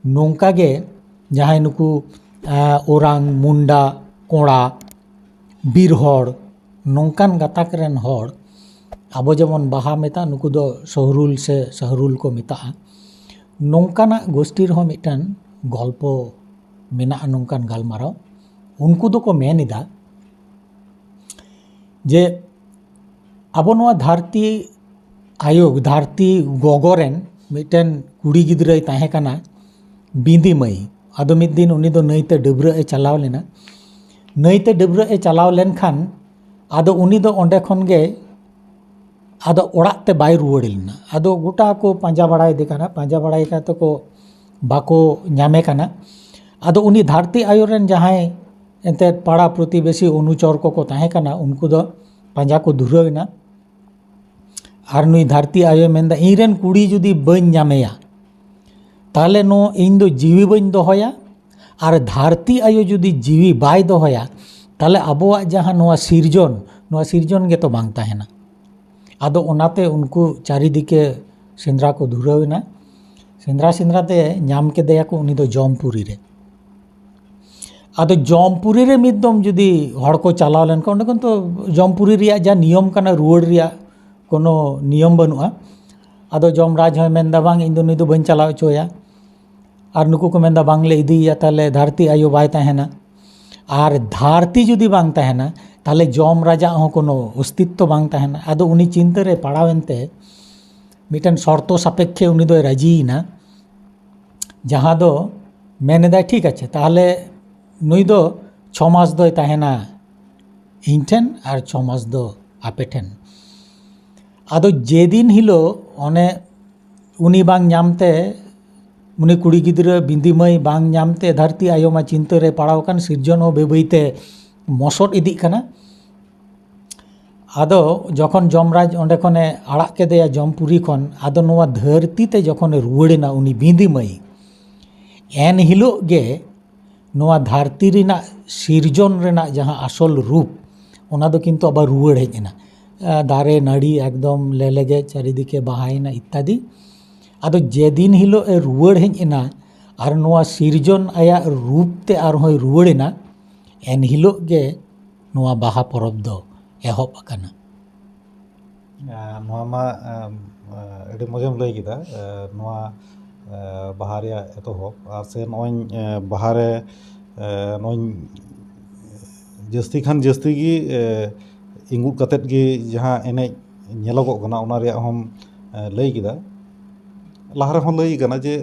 ᱱᱚᱝᱠᱟ ᱜᱮ ᱡᱟᱦᱟᱸᱭ ᱱᱩᱠᱩ, ᱟᱸ, ᱳᱨᱟᱝ, ᱢᱩᱱᱰᱟ, ᱠᱚᱲᱟ, ᱵᱤᱨ ᱦᱚᱲ, ᱱᱚᱝᱠᱟᱱ ᱜᱟᱛᱟᱠ ᱨᱮᱱ ᱦᱚᱲ ᱟᱵᱚ ᱡᱮᱢᱚᱱ ᱵᱟᱦᱟ ᱢᱮᱛᱟᱜ, ᱱᱩᱠᱩ ᱫᱚ ᱥᱚᱦᱨᱩᱞ ᱥᱮ ᱥᱟᱦᱨᱩᱞ ᱠᱚ ᱢᱮᱛᱟᱜᱼᱟ᱾ ᱱᱚᱝᱠᱟᱱᱟᱜ ᱜᱳᱥᱴᱤ ᱨᱮᱦᱚᱸ ᱢᱤᱫᱴᱟᱝ ᱜᱚᱞᱯᱚ ᱢᱮᱱᱟᱜᱼᱟ, ᱱᱚᱝᱠᱟᱱ ᱜᱟᱞᱢᱟᱨᱟᱣ᱾ ᱩᱱᱠᱩ ᱫᱚᱠᱚ ᱢᱮᱱ ᱮᱫᱟ ᱡᱮ ᱟᱵᱚ ᱱᱚᱣᱟ ᱫᱷᱟᱹᱨᱛᱤ ᱟᱭᱳ, ᱫᱷᱟᱹᱨᱛᱤ ᱜᱚᱜᱚ ᱨᱮᱱ ᱢᱤᱫᱴᱮᱱ ᱠᱩᱲᱤ ᱜᱤᱫᱽᱨᱟᱹᱭ ᱛᱟᱦᱮᱸ ᱠᱟᱱᱟ, ᱵᱤᱸᱫᱤ ᱢᱟᱹᱭ᱾ ᱟᱫᱚ ᱢᱤᱫ ᱫᱤᱱ ᱩᱱᱤ ᱫᱚ ᱱᱟᱹᱭᱛᱮ ᱰᱟᱹᱵᱽᱨᱟᱹᱜ ᱮ ᱪᱟᱞᱟᱣ ᱞᱮᱱᱟ᱾ ᱱᱟᱹᱭᱛᱮ ᱰᱟᱹᱵᱽᱨᱟᱹᱜ ᱮ ᱪᱟᱞᱟᱣ ᱞᱮᱱᱠᱷᱟᱱ ᱟᱫᱚ ᱩᱱᱤ ᱫᱚ ᱚᱸᱰᱮ ᱠᱷᱚᱱ ᱜᱮ ᱟᱫᱚ ᱚᱲᱟᱜ ᱛᱮ ᱵᱟᱭ ᱨᱩᱣᱟᱹᱲ ᱞᱮᱱᱟ᱾ ᱟᱫᱚ ᱜᱚᱴᱟ ᱠᱚ ᱯᱟᱸᱡᱟ ᱵᱟᱲᱟᱭᱮᱫᱮ ᱠᱟᱱᱟ, ᱯᱟᱸᱡᱟ ᱵᱟᱲᱟᱭ ᱠᱟᱛᱮ ᱠᱚ ᱵᱟᱠᱚ ᱧᱟᱢᱮ ᱠᱟᱱᱟ᱾ ᱟᱫᱚ ᱩᱱᱤ ᱫᱷᱟᱹᱨᱛᱤ ᱟᱭᱳ ᱨᱮᱱ ᱡᱟᱦᱟᱸᱭ ᱮᱱᱛᱮᱫ ᱯᱟᱲᱟ ᱯᱨᱚᱛᱤᱵᱮᱥᱤ ᱚᱱᱩᱪᱚᱨ ᱠᱚᱠᱚ ᱛᱟᱦᱮᱸ ᱠᱟᱱᱟ, ᱩᱱᱠᱩ ᱫᱚ ᱯᱟᱸᱡᱟ ᱠᱚ ᱫᱷᱩᱨᱟᱹᱣ ᱮᱱᱟ᱾ ᱟᱨ ᱱᱩᱭ ᱫᱷᱟᱹᱨᱛᱤ ᱟᱭᱳᱭ ᱢᱮᱱᱫᱟ, "ᱤᱧ ᱨᱮᱱ ᱠᱩᱲᱤ ᱡᱩᱫᱤ ᱵᱟᱹᱧ ᱧᱟᱢᱮᱭᱟ, ᱛᱟᱦᱚᱞᱮ ᱱᱚᱣᱟ ᱤᱧ ᱫᱚ ᱡᱤᱣᱤ ᱵᱟᱹᱧ ᱫᱚᱦᱚᱭᱟ, ᱟᱨ ᱫᱷᱟᱹᱨᱛᱤ ᱟᱭᱳ ᱡᱩᱫᱤ ᱡᱤᱣᱤ ᱵᱟᱭ ᱫᱚᱦᱚᱭᱟ, ᱛᱟᱦᱚᱞᱮ ᱟᱵᱚᱣᱟᱜ ᱡᱟᱦᱟᱸ ᱱᱚᱣᱟ ᱥᱤᱨᱡᱚᱱ, ᱱᱚᱣᱟ ᱥᱤᱨᱡᱚᱱ ᱜᱮᱛᱚ ᱵᱟᱝ ᱛᱟᱦᱮᱱᱟ᱾" ᱟᱫᱚ ᱚᱱᱟᱛᱮ ᱩᱱᱠᱩ ᱪᱟᱨᱤᱫᱤᱠᱮ ᱥᱮᱸᱫᱽᱨᱟ ᱠᱚ ᱫᱷᱩᱨᱟᱹᱣ ᱮᱱᱟ᱾ ᱥᱮᱸᱫᱽᱨᱟ ᱥᱮᱸᱫᱽᱨᱟ ᱛᱮ ᱧᱟᱢ ᱠᱮᱫᱮᱭᱟᱠᱚ ᱩᱱᱤ ᱫᱚ ᱡᱚᱢᱯᱩᱨᱤ ᱨᱮ᱾ ᱟᱫᱚ ᱡᱚᱢᱯᱩᱨᱤ ᱨᱮ ᱢᱤᱫ ᱫᱚᱢ ᱡᱩᱫᱤ ᱦᱚᱲ ᱠᱚ ᱪᱟᱞᱟᱣ ᱞᱮᱱᱠᱷᱟᱱ, ᱚᱸᱰᱮ ᱠᱷᱚᱱ ᱛᱚ ᱡᱚᱢᱯᱩᱨᱤ ᱨᱮᱭᱟᱜ ᱡᱟ ᱱᱤᱭᱚᱢ ᱠᱟᱱᱟ, ᱨᱩᱣᱟᱹᱲ ᱨᱮᱭᱟᱜ ᱠᱳᱱᱳ ᱱᱤᱭᱚᱢ ᱵᱟᱹᱱᱩᱜᱼᱟ᱾ ᱟᱫᱚ ᱡᱚᱢᱨᱟᱡᱽ ᱦᱚᱸᱭ ᱢᱮᱱᱫᱟ, "ᱵᱟᱝ, ᱤᱧ ᱫᱚ ᱱᱩᱭ ᱫᱚ ᱵᱟᱹᱧ ᱪᱟᱞᱟᱣ ᱦᱚᱪᱚᱭᱟ᱾" ᱟᱨ ᱱᱩᱠᱩ ᱠᱚ ᱢᱮᱱᱫᱟ, "ᱵᱟᱝᱞᱮ ᱤᱫᱤᱭᱮᱭᱟ, ᱛᱟᱦᱞᱮ ᱫᱷᱟᱹᱨᱛᱤ ᱟᱭᱳ ᱵᱟᱭ ᱛᱟᱦᱮᱱᱟ᱾ ᱟᱨ ᱫᱷᱟᱹᱨᱛᱤ ᱡᱩᱫᱤ ᱵᱟᱝ ᱛᱟᱦᱮᱱᱟ, ᱛᱟᱦᱞᱮ ᱡᱚᱢ ᱨᱟᱡᱟᱜ ᱦᱚᱸ ᱠᱳᱱᱳ ᱚᱥᱛᱤᱛᱛᱚ ᱵᱟᱝ ᱛᱟᱦᱮᱱᱟ᱾" ᱟᱫᱚ ᱩᱱᱤ ᱪᱤᱱᱛᱟᱹ ᱨᱮ ᱯᱟᱲᱟᱣ ᱮᱱᱛᱮ ᱢᱤᱫᱴᱮᱱ ᱥᱚᱨᱛᱚ ᱥᱟᱯᱮᱠᱠᱷᱮ ᱩᱱᱤ ᱫᱚᱭ ᱨᱟᱹᱡᱤᱭᱮᱱᱟ, ᱡᱟᱦᱟᱸ ᱫᱚ ᱢᱮᱱ ᱮᱫᱟᱭ, "ᱴᱷᱤᱠ ᱟᱪᱷᱮ, ᱛᱟᱦᱞᱮ ᱱᱩᱭ ᱫᱚ ᱪᱷᱚ ᱢᱟᱥ ᱫᱚᱭ ᱛᱟᱦᱮᱱᱟ ᱤᱧ ᱴᱷᱮᱱ ᱟᱨ ᱪᱷᱚ ᱢᱟᱥ ᱫᱚ ᱟᱯᱮ ᱴᱷᱮᱱ᱾" ᱟᱫᱚ ᱡᱮᱫᱤᱱ ᱦᱤᱞᱳᱜ ᱚᱱᱮ ᱩᱱᱤ ᱵᱟᱝ ᱧᱟᱢᱛᱮ, ᱩᱱᱤ ᱠᱩᱲᱤ ᱜᱤᱫᱽᱨᱟᱹ ᱵᱤᱸᱫᱤ ᱢᱟᱹᱭ ᱵᱟᱝ ᱧᱟᱢᱛᱮ ᱫᱷᱟᱹᱨᱛᱤ ᱟᱭᱳ ᱢᱟ ᱪᱤᱱᱛᱟᱹ ᱨᱮ ᱯᱟᱲᱟᱣ ᱟᱠᱟᱱ, ᱥᱤᱨᱡᱚᱱ ᱦᱚᱸ ᱵᱟᱹᱭ ᱵᱟᱹᱭᱛᱮ ᱢᱚᱥᱚᱫ ᱤᱫᱤᱜ ᱠᱟᱱᱟ᱾ ᱟᱫᱚ ᱡᱚᱠᱷᱚᱱ ᱡᱚᱢᱨᱟᱡᱽ ᱚᱸᱰᱮ ᱠᱷᱚᱱᱮ ᱟᱲᱟᱜ ᱠᱮᱫᱮᱭᱟ ᱡᱚᱢᱯᱩᱨᱤ ᱠᱷᱚᱱ, ᱟᱫᱚ ᱱᱚᱣᱟ ᱫᱷᱟᱹᱨᱛᱤ ᱛᱮ ᱡᱚᱠᱷᱚᱱᱮ ᱨᱩᱣᱟᱹᱲ ᱮᱱᱟ ᱩᱱᱤ ᱵᱤᱸᱫᱤ ᱢᱟᱹᱭ, ᱮᱱ ᱦᱤᱞᱳᱜ ᱜᱮ ᱱᱚᱣᱟ ᱫᱷᱟᱹᱨᱛᱤ ᱨᱮᱱᱟᱜ ᱥᱤᱨᱡᱚᱱ ᱨᱮᱱᱟᱜ ᱡᱟᱦᱟᱸ ᱟᱥᱚᱞ ᱨᱩᱯ, ᱚᱱᱟ ᱫᱚ ᱠᱤᱱᱛᱩ ᱟᱵᱟᱨ ᱨᱩᱣᱟᱹᱲ ᱦᱮᱡ ᱮᱱᱟ᱾ ᱟᱸ, ᱫᱟᱨᱮ ᱱᱟᱹᱲᱤ ᱮᱠᱫᱚᱢ ᱞᱮᱞᱮᱜᱮᱡ, ᱪᱟᱨᱤᱫᱤᱠᱮ ᱵᱟᱦᱟᱭᱮᱱᱟ ᱤᱛᱛᱟᱫᱤ᱾ ᱟᱫᱚ ᱡᱮᱫᱤᱱ ᱦᱤᱞᱳᱜ ᱮ ᱨᱩᱣᱟᱹᱲ ᱦᱮᱡ ᱮᱱᱟ ᱟᱨ ᱱᱚᱣᱟ ᱥᱤᱨᱡᱚᱱ ᱟᱭᱟᱜ ᱨᱩᱯ ᱛᱮ ᱟᱨᱦᱚᱸᱭ ᱨᱩᱣᱟᱹᱲ ᱮᱱᱟ, ᱮᱱ ᱦᱤᱞᱳᱜ ᱜᱮ ᱱᱚᱣᱟ ᱵᱟᱦᱟ ᱯᱚᱨᱚᱵᱽ ᱫᱚ ᱮᱦᱚᱵ ᱟᱠᱟᱱᱟ᱾ ᱟᱨ ᱱᱚᱣᱟ ᱢᱟ ᱟᱹᱰᱤ ᱢᱚᱡᱮᱢ ᱞᱟᱹᱭ ᱠᱮᱫᱟ᱾ ᱱᱚᱣᱟ ᱵᱟᱦᱟ ᱨᱮᱭᱟᱜ ᱮᱛᱚᱦᱚᱵ ᱟᱨ ᱥᱮ ᱱᱚᱜᱼᱚᱭ ᱵᱟᱦᱟ ᱨᱮ ᱱᱚᱜᱼᱚᱭ ᱡᱟᱹᱥᱛᱤ ᱠᱷᱟᱱ ᱡᱟᱹᱥᱛᱤ ᱜᱮ ᱤᱸᱜᱩᱫ ᱠᱟᱛᱮᱫ ᱜᱮ ᱡᱟᱦᱟᱸ ᱮᱱᱮᱡ ᱧᱮᱞᱚᱜᱚᱜ ᱠᱟᱱᱟ, ᱚᱱᱟ ᱨᱮᱭᱟᱜ ᱦᱚᱸᱢ ᱞᱟᱹᱭ ᱠᱮᱫᱟ᱾ ᱞᱟᱦᱟ ᱨᱮᱦᱚᱸ ᱞᱟᱹᱭ ᱠᱟᱱᱟ ᱡᱮ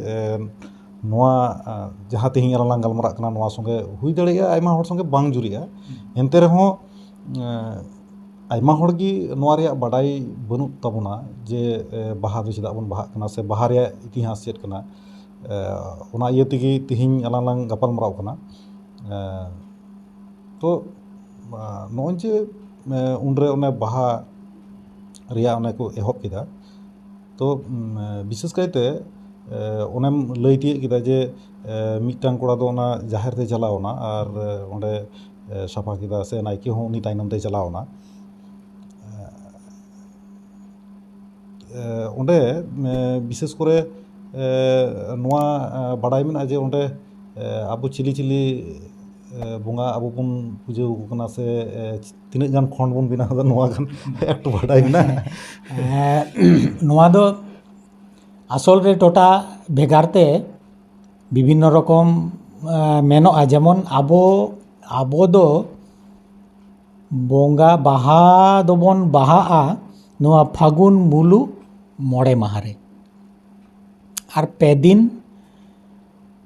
ᱱᱚᱣᱟ ᱡᱟᱦᱟᱸ ᱛᱮᱦᱮᱧ ᱟᱞᱟᱝ ᱞᱟᱝ ᱜᱟᱞᱢᱟᱨᱟᱜ ᱠᱟᱱᱟ, ᱱᱚᱣᱟ ᱥᱚᱸᱜᱮ ᱦᱩᱭ ᱫᱟᱲᱮᱭᱟᱜᱼᱟ ᱟᱭᱢᱟ ᱦᱚᱲ ᱥᱚᱸᱜᱮ ᱵᱟᱝ ᱡᱩᱨᱤᱜᱼᱟ᱾ ᱮᱱᱛᱮ ᱨᱮᱦᱚᱸ ᱟᱭᱢᱟ ᱦᱚᱲ ᱜᱮ ᱱᱚᱣᱟ ᱨᱮᱭᱟᱜ ᱵᱟᱰᱟᱭ ᱵᱟᱹᱱᱩᱜ ᱛᱟᱵᱚᱱᱟ ᱡᱮ ᱵᱟᱦᱟ ᱫᱚ ᱪᱮᱫᱟᱜ ᱵᱚᱱ ᱵᱟᱦᱟᱜ ᱠᱟᱱᱟ ᱥᱮ ᱵᱟᱦᱟ ᱨᱮᱭᱟᱜ ᱤᱛᱤᱦᱟᱥ ᱪᱮᱫ ᱠᱟᱱᱟ᱾ ᱚᱱᱟ ᱤᱭᱟᱹ ᱛᱮᱜᱮ ᱛᱮᱦᱮᱧ ᱟᱞᱟᱝ ᱞᱟᱝ ᱜᱟᱯᱟᱞ ᱢᱟᱨᱟᱣ ᱠᱟᱱᱟ᱾ ᱛᱚ ᱱᱚᱜᱼᱚᱭ ᱡᱮ ᱩᱱᱨᱮ ᱚᱱᱮ ᱵᱟᱦᱟ ᱨᱮᱭᱟᱜ ᱚᱱᱮ ᱠᱚ ᱮᱦᱚᱵ ᱠᱮᱫᱟ, ᱛᱚ ᱵᱤᱥᱮᱥ ᱠᱟᱭᱛᱮ ᱚᱱᱮᱢ ᱞᱟᱹᱭ ᱛᱤᱭᱳᱜ ᱠᱮᱫᱟ ᱡᱮ ᱢᱤᱫᱴᱟᱝ ᱠᱚᱲᱟ ᱫᱚ ᱚᱱᱟ ᱡᱟᱦᱮᱨ ᱛᱮ ᱪᱟᱞᱟᱣ ᱮᱱᱟ ᱟᱨ ᱚᱸᱰᱮ ᱥᱟᱯᱷᱟ ᱠᱮᱫᱟ ᱥᱮ ᱱᱟᱭᱠᱮ ᱦᱚᱸ ᱩᱱᱤ ᱛᱟᱭᱱᱚᱢ ᱛᱮ ᱪᱟᱞᱟᱣ ᱮᱱᱟ᱾ ᱚᱸᱰᱮ ᱵᱤᱥᱮᱥ ᱠᱚᱨᱮ ᱱᱚᱣᱟ ᱵᱟᱰᱟᱭ ᱢᱮᱱᱟᱜᱼᱟ ᱡᱮ ᱚᱸᱰᱮ ᱟᱵᱚ ᱪᱤᱞᱤ ᱪᱤᱞᱤ ᱵᱚᱸᱜᱟ ᱟᱵᱚ ᱵᱚᱱ ᱯᱩᱡᱟᱹ ᱟᱠᱚ ᱠᱟᱱᱟ ᱥᱮ ᱛᱤᱱᱟᱹᱜ ᱜᱟᱱ ᱠᱷᱚᱸᱰ ᱵᱚᱱ ᱵᱮᱱᱟᱣ ᱮᱫᱟ, ᱱᱚᱣᱟ ᱜᱟᱱ ᱮᱠᱴᱩ ᱵᱟᱰᱟᱭ ᱢᱮᱱᱟᱜᱼᱟ᱾ ᱱᱚᱣᱟ ᱫᱚ ᱟᱥᱚᱞ ᱨᱮ ᱴᱚᱴᱷᱟ ᱵᱷᱮᱜᱟᱨ ᱛᱮ ᱵᱤᱵᱷᱤᱱᱱᱚ ᱨᱚᱠᱚᱢ ᱢᱮᱱᱚᱜᱼᱟ᱾ ᱡᱮᱢᱚᱱ ᱟᱵᱚ ᱟᱵᱚ ᱫᱚ ᱵᱚᱸᱜᱟ ᱵᱟᱦᱟ ᱫᱚᱵᱚᱱ ᱵᱟᱦᱟᱜᱼᱟ ᱱᱚᱣᱟ ᱯᱷᱟᱹᱜᱩᱱ ᱢᱩᱞᱩᱜ ᱢᱚᱬᱮ ᱢᱟᱦᱟ ᱨᱮ᱾ ᱟᱨ ᱯᱮ ᱫᱤᱱ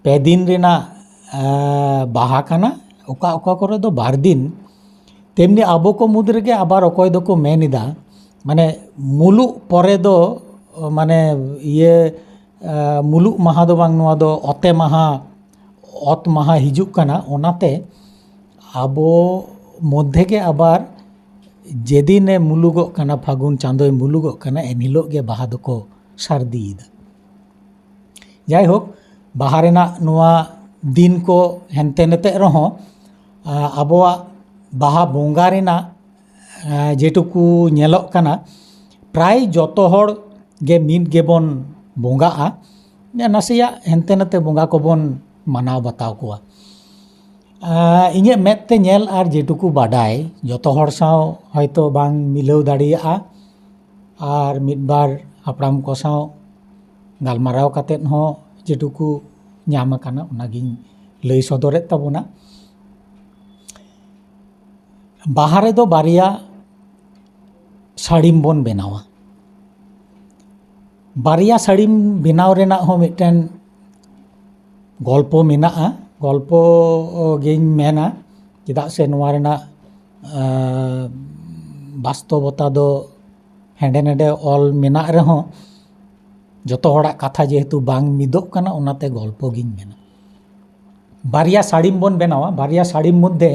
ᱯᱮ ᱫᱤᱱ ᱨᱮᱱᱟᱜ ᱵᱟᱦᱟ ᱠᱟᱱᱟ, ᱚᱠᱟ ᱚᱠᱟ ᱠᱚᱨᱮ ᱫᱚ ᱵᱟᱨ ᱫᱤᱱ᱾ ᱛᱮᱢᱱᱤ ᱟᱵᱚ ᱠᱚ ᱢᱩᱫᱽ ᱨᱮᱜᱮ ᱟᱵᱟᱨ ᱚᱠᱚᱭ ᱫᱚᱠᱚ ᱢᱮᱱ ᱮᱫᱟ, ᱢᱟᱱᱮ ᱢᱩᱞᱩᱜ ᱯᱚᱨᱮ ᱫᱚ ᱢᱟᱱᱮ ᱤᱭᱟᱹ ᱢᱩᱞᱩᱜ ᱢᱟᱦᱟ ᱫᱚ ᱵᱟᱝ, ᱱᱚᱣᱟ ᱫᱚ ᱚᱛᱮ ᱢᱟᱦᱟ, ᱚᱛ ᱢᱟᱦᱟ ᱦᱤᱡᱩᱜ ᱠᱟᱱᱟ᱾ ᱚᱱᱟᱛᱮ ᱟᱵᱚ ᱢᱚᱫᱽᱫᱷᱮ ᱜᱮ ᱟᱵᱟᱨ ᱡᱮᱫᱤᱱᱮ ᱢᱩᱞᱩᱜᱚᱜ ᱠᱟᱱᱟ, ᱯᱷᱟᱹᱜᱩᱱ ᱪᱟᱸᱫᱳᱭ ᱢᱩᱞᱩᱜᱚᱜ ᱠᱟᱱᱟ, ᱮᱱᱦᱤᱞᱳᱜ ᱜᱮ ᱵᱟᱦᱟ ᱫᱚᱠᱚ ᱥᱟᱹᱨᱫᱤᱭᱮᱫᱟ᱾ ᱡᱟᱭᱦᱳᱠ, ᱵᱟᱦᱟ ᱨᱮᱱᱟᱜ ᱱᱚᱣᱟ ᱫᱤᱱ ᱠᱚ ᱦᱮᱱᱛᱮ ᱱᱮᱛᱮᱜ ᱨᱮᱦᱚᱸ ᱟᱵᱚᱣᱟᱜ ᱵᱟᱦᱟ ᱵᱚᱸᱜᱟ ᱨᱮᱱᱟᱜ ᱡᱮᱴᱩᱠᱩ ᱧᱮᱞᱚᱜ ᱠᱟᱱᱟ, ᱯᱨᱟᱭ ᱡᱚᱛᱚ ᱦᱚᱲ ᱜᱮ ᱢᱤᱫ ᱜᱮᱵᱚᱱ ᱵᱚᱸᱜᱟᱜᱼᱟ᱾ ᱱᱟᱥᱮᱭᱟᱜ ᱦᱮᱱᱛᱮ ᱱᱟᱛᱮ ᱵᱚᱸᱜᱟ ᱠᱚᱵᱚᱱ ᱢᱟᱱᱟᱣ ᱵᱟᱛᱟᱣ ᱠᱚᱣᱟ᱾ ᱤᱧᱟᱹᱜ ᱢᱮᱫ ᱛᱮ ᱧᱮᱞ ᱟᱨ ᱡᱮᱴᱩᱠᱩ ᱵᱟᱰᱟᱭ, ᱡᱚᱛᱚ ᱦᱚᱲ ᱥᱟᱶ ᱦᱚᱭᱛᱳ ᱵᱟᱝ ᱢᱤᱞᱟᱹᱣ ᱫᱟᱲᱮᱭᱟᱜᱼᱟ, ᱟᱨ ᱢᱤᱫ ᱵᱟᱨ ᱦᱟᱯᱲᱟᱢ ᱠᱚ ᱥᱟᱶ ᱜᱟᱞᱢᱟᱨᱟᱣ ᱠᱟᱛᱮᱫ ᱦᱚᱸ ᱡᱮᱴᱩᱠᱩ ᱧᱟᱢ ᱟᱠᱟᱱᱟ, ᱚᱱᱟᱜᱤᱧ ᱞᱟᱹᱭ ᱥᱚᱫᱚᱨᱮᱫ ᱛᱟᱵᱚᱱᱟ᱾ ᱵᱟᱦᱟ ᱨᱮᱫᱚ ᱵᱟᱨᱭᱟ ᱥᱟᱹᱲᱤᱢ ᱵᱚᱱ ᱵᱮᱱᱟᱣᱟ᱾ ᱵᱟᱨᱭᱟ ᱥᱟᱹᱲᱤᱢ ᱵᱮᱱᱟᱣ ᱨᱮᱱᱟᱜ ᱦᱚᱸ ᱢᱤᱫᱴᱮᱱ ᱜᱚᱞᱯᱚ ᱢᱮᱱᱟᱜᱼᱟ᱾ ᱜᱚᱞᱯᱚ ᱜᱤᱧ ᱢᱮᱱᱟ, ᱪᱮᱫᱟᱜ ᱥᱮ ᱱᱚᱣᱟ ᱨᱮᱱᱟᱜ, ᱟᱸ, ᱵᱟᱥᱛᱚᱵᱚᱛᱟ ᱫᱚ ᱦᱮᱸᱰᱮ ᱱᱮᱰᱮ ᱚᱞ ᱢᱮᱱᱟᱜ ᱨᱮᱦᱚᱸ, ᱡᱚᱛᱚ ᱦᱚᱲᱟᱜ ᱠᱟᱛᱷᱟ ᱡᱮᱦᱮᱛᱩ ᱵᱟᱝ ᱢᱤᱫᱚᱜ ᱠᱟᱱᱟ, ᱚᱱᱟᱛᱮ ᱜᱚᱞᱯᱚ ᱜᱤᱧ ᱢᱮᱱᱟ᱾ ᱵᱟᱨᱭᱟ ᱥᱟᱹᱲᱤᱢ ᱵᱚᱱ ᱵᱮᱱᱟᱣᱟ᱾ ᱵᱟᱨᱭᱟ ᱥᱟᱹᱲᱤᱢ ᱢᱚᱫᱽᱫᱷᱮ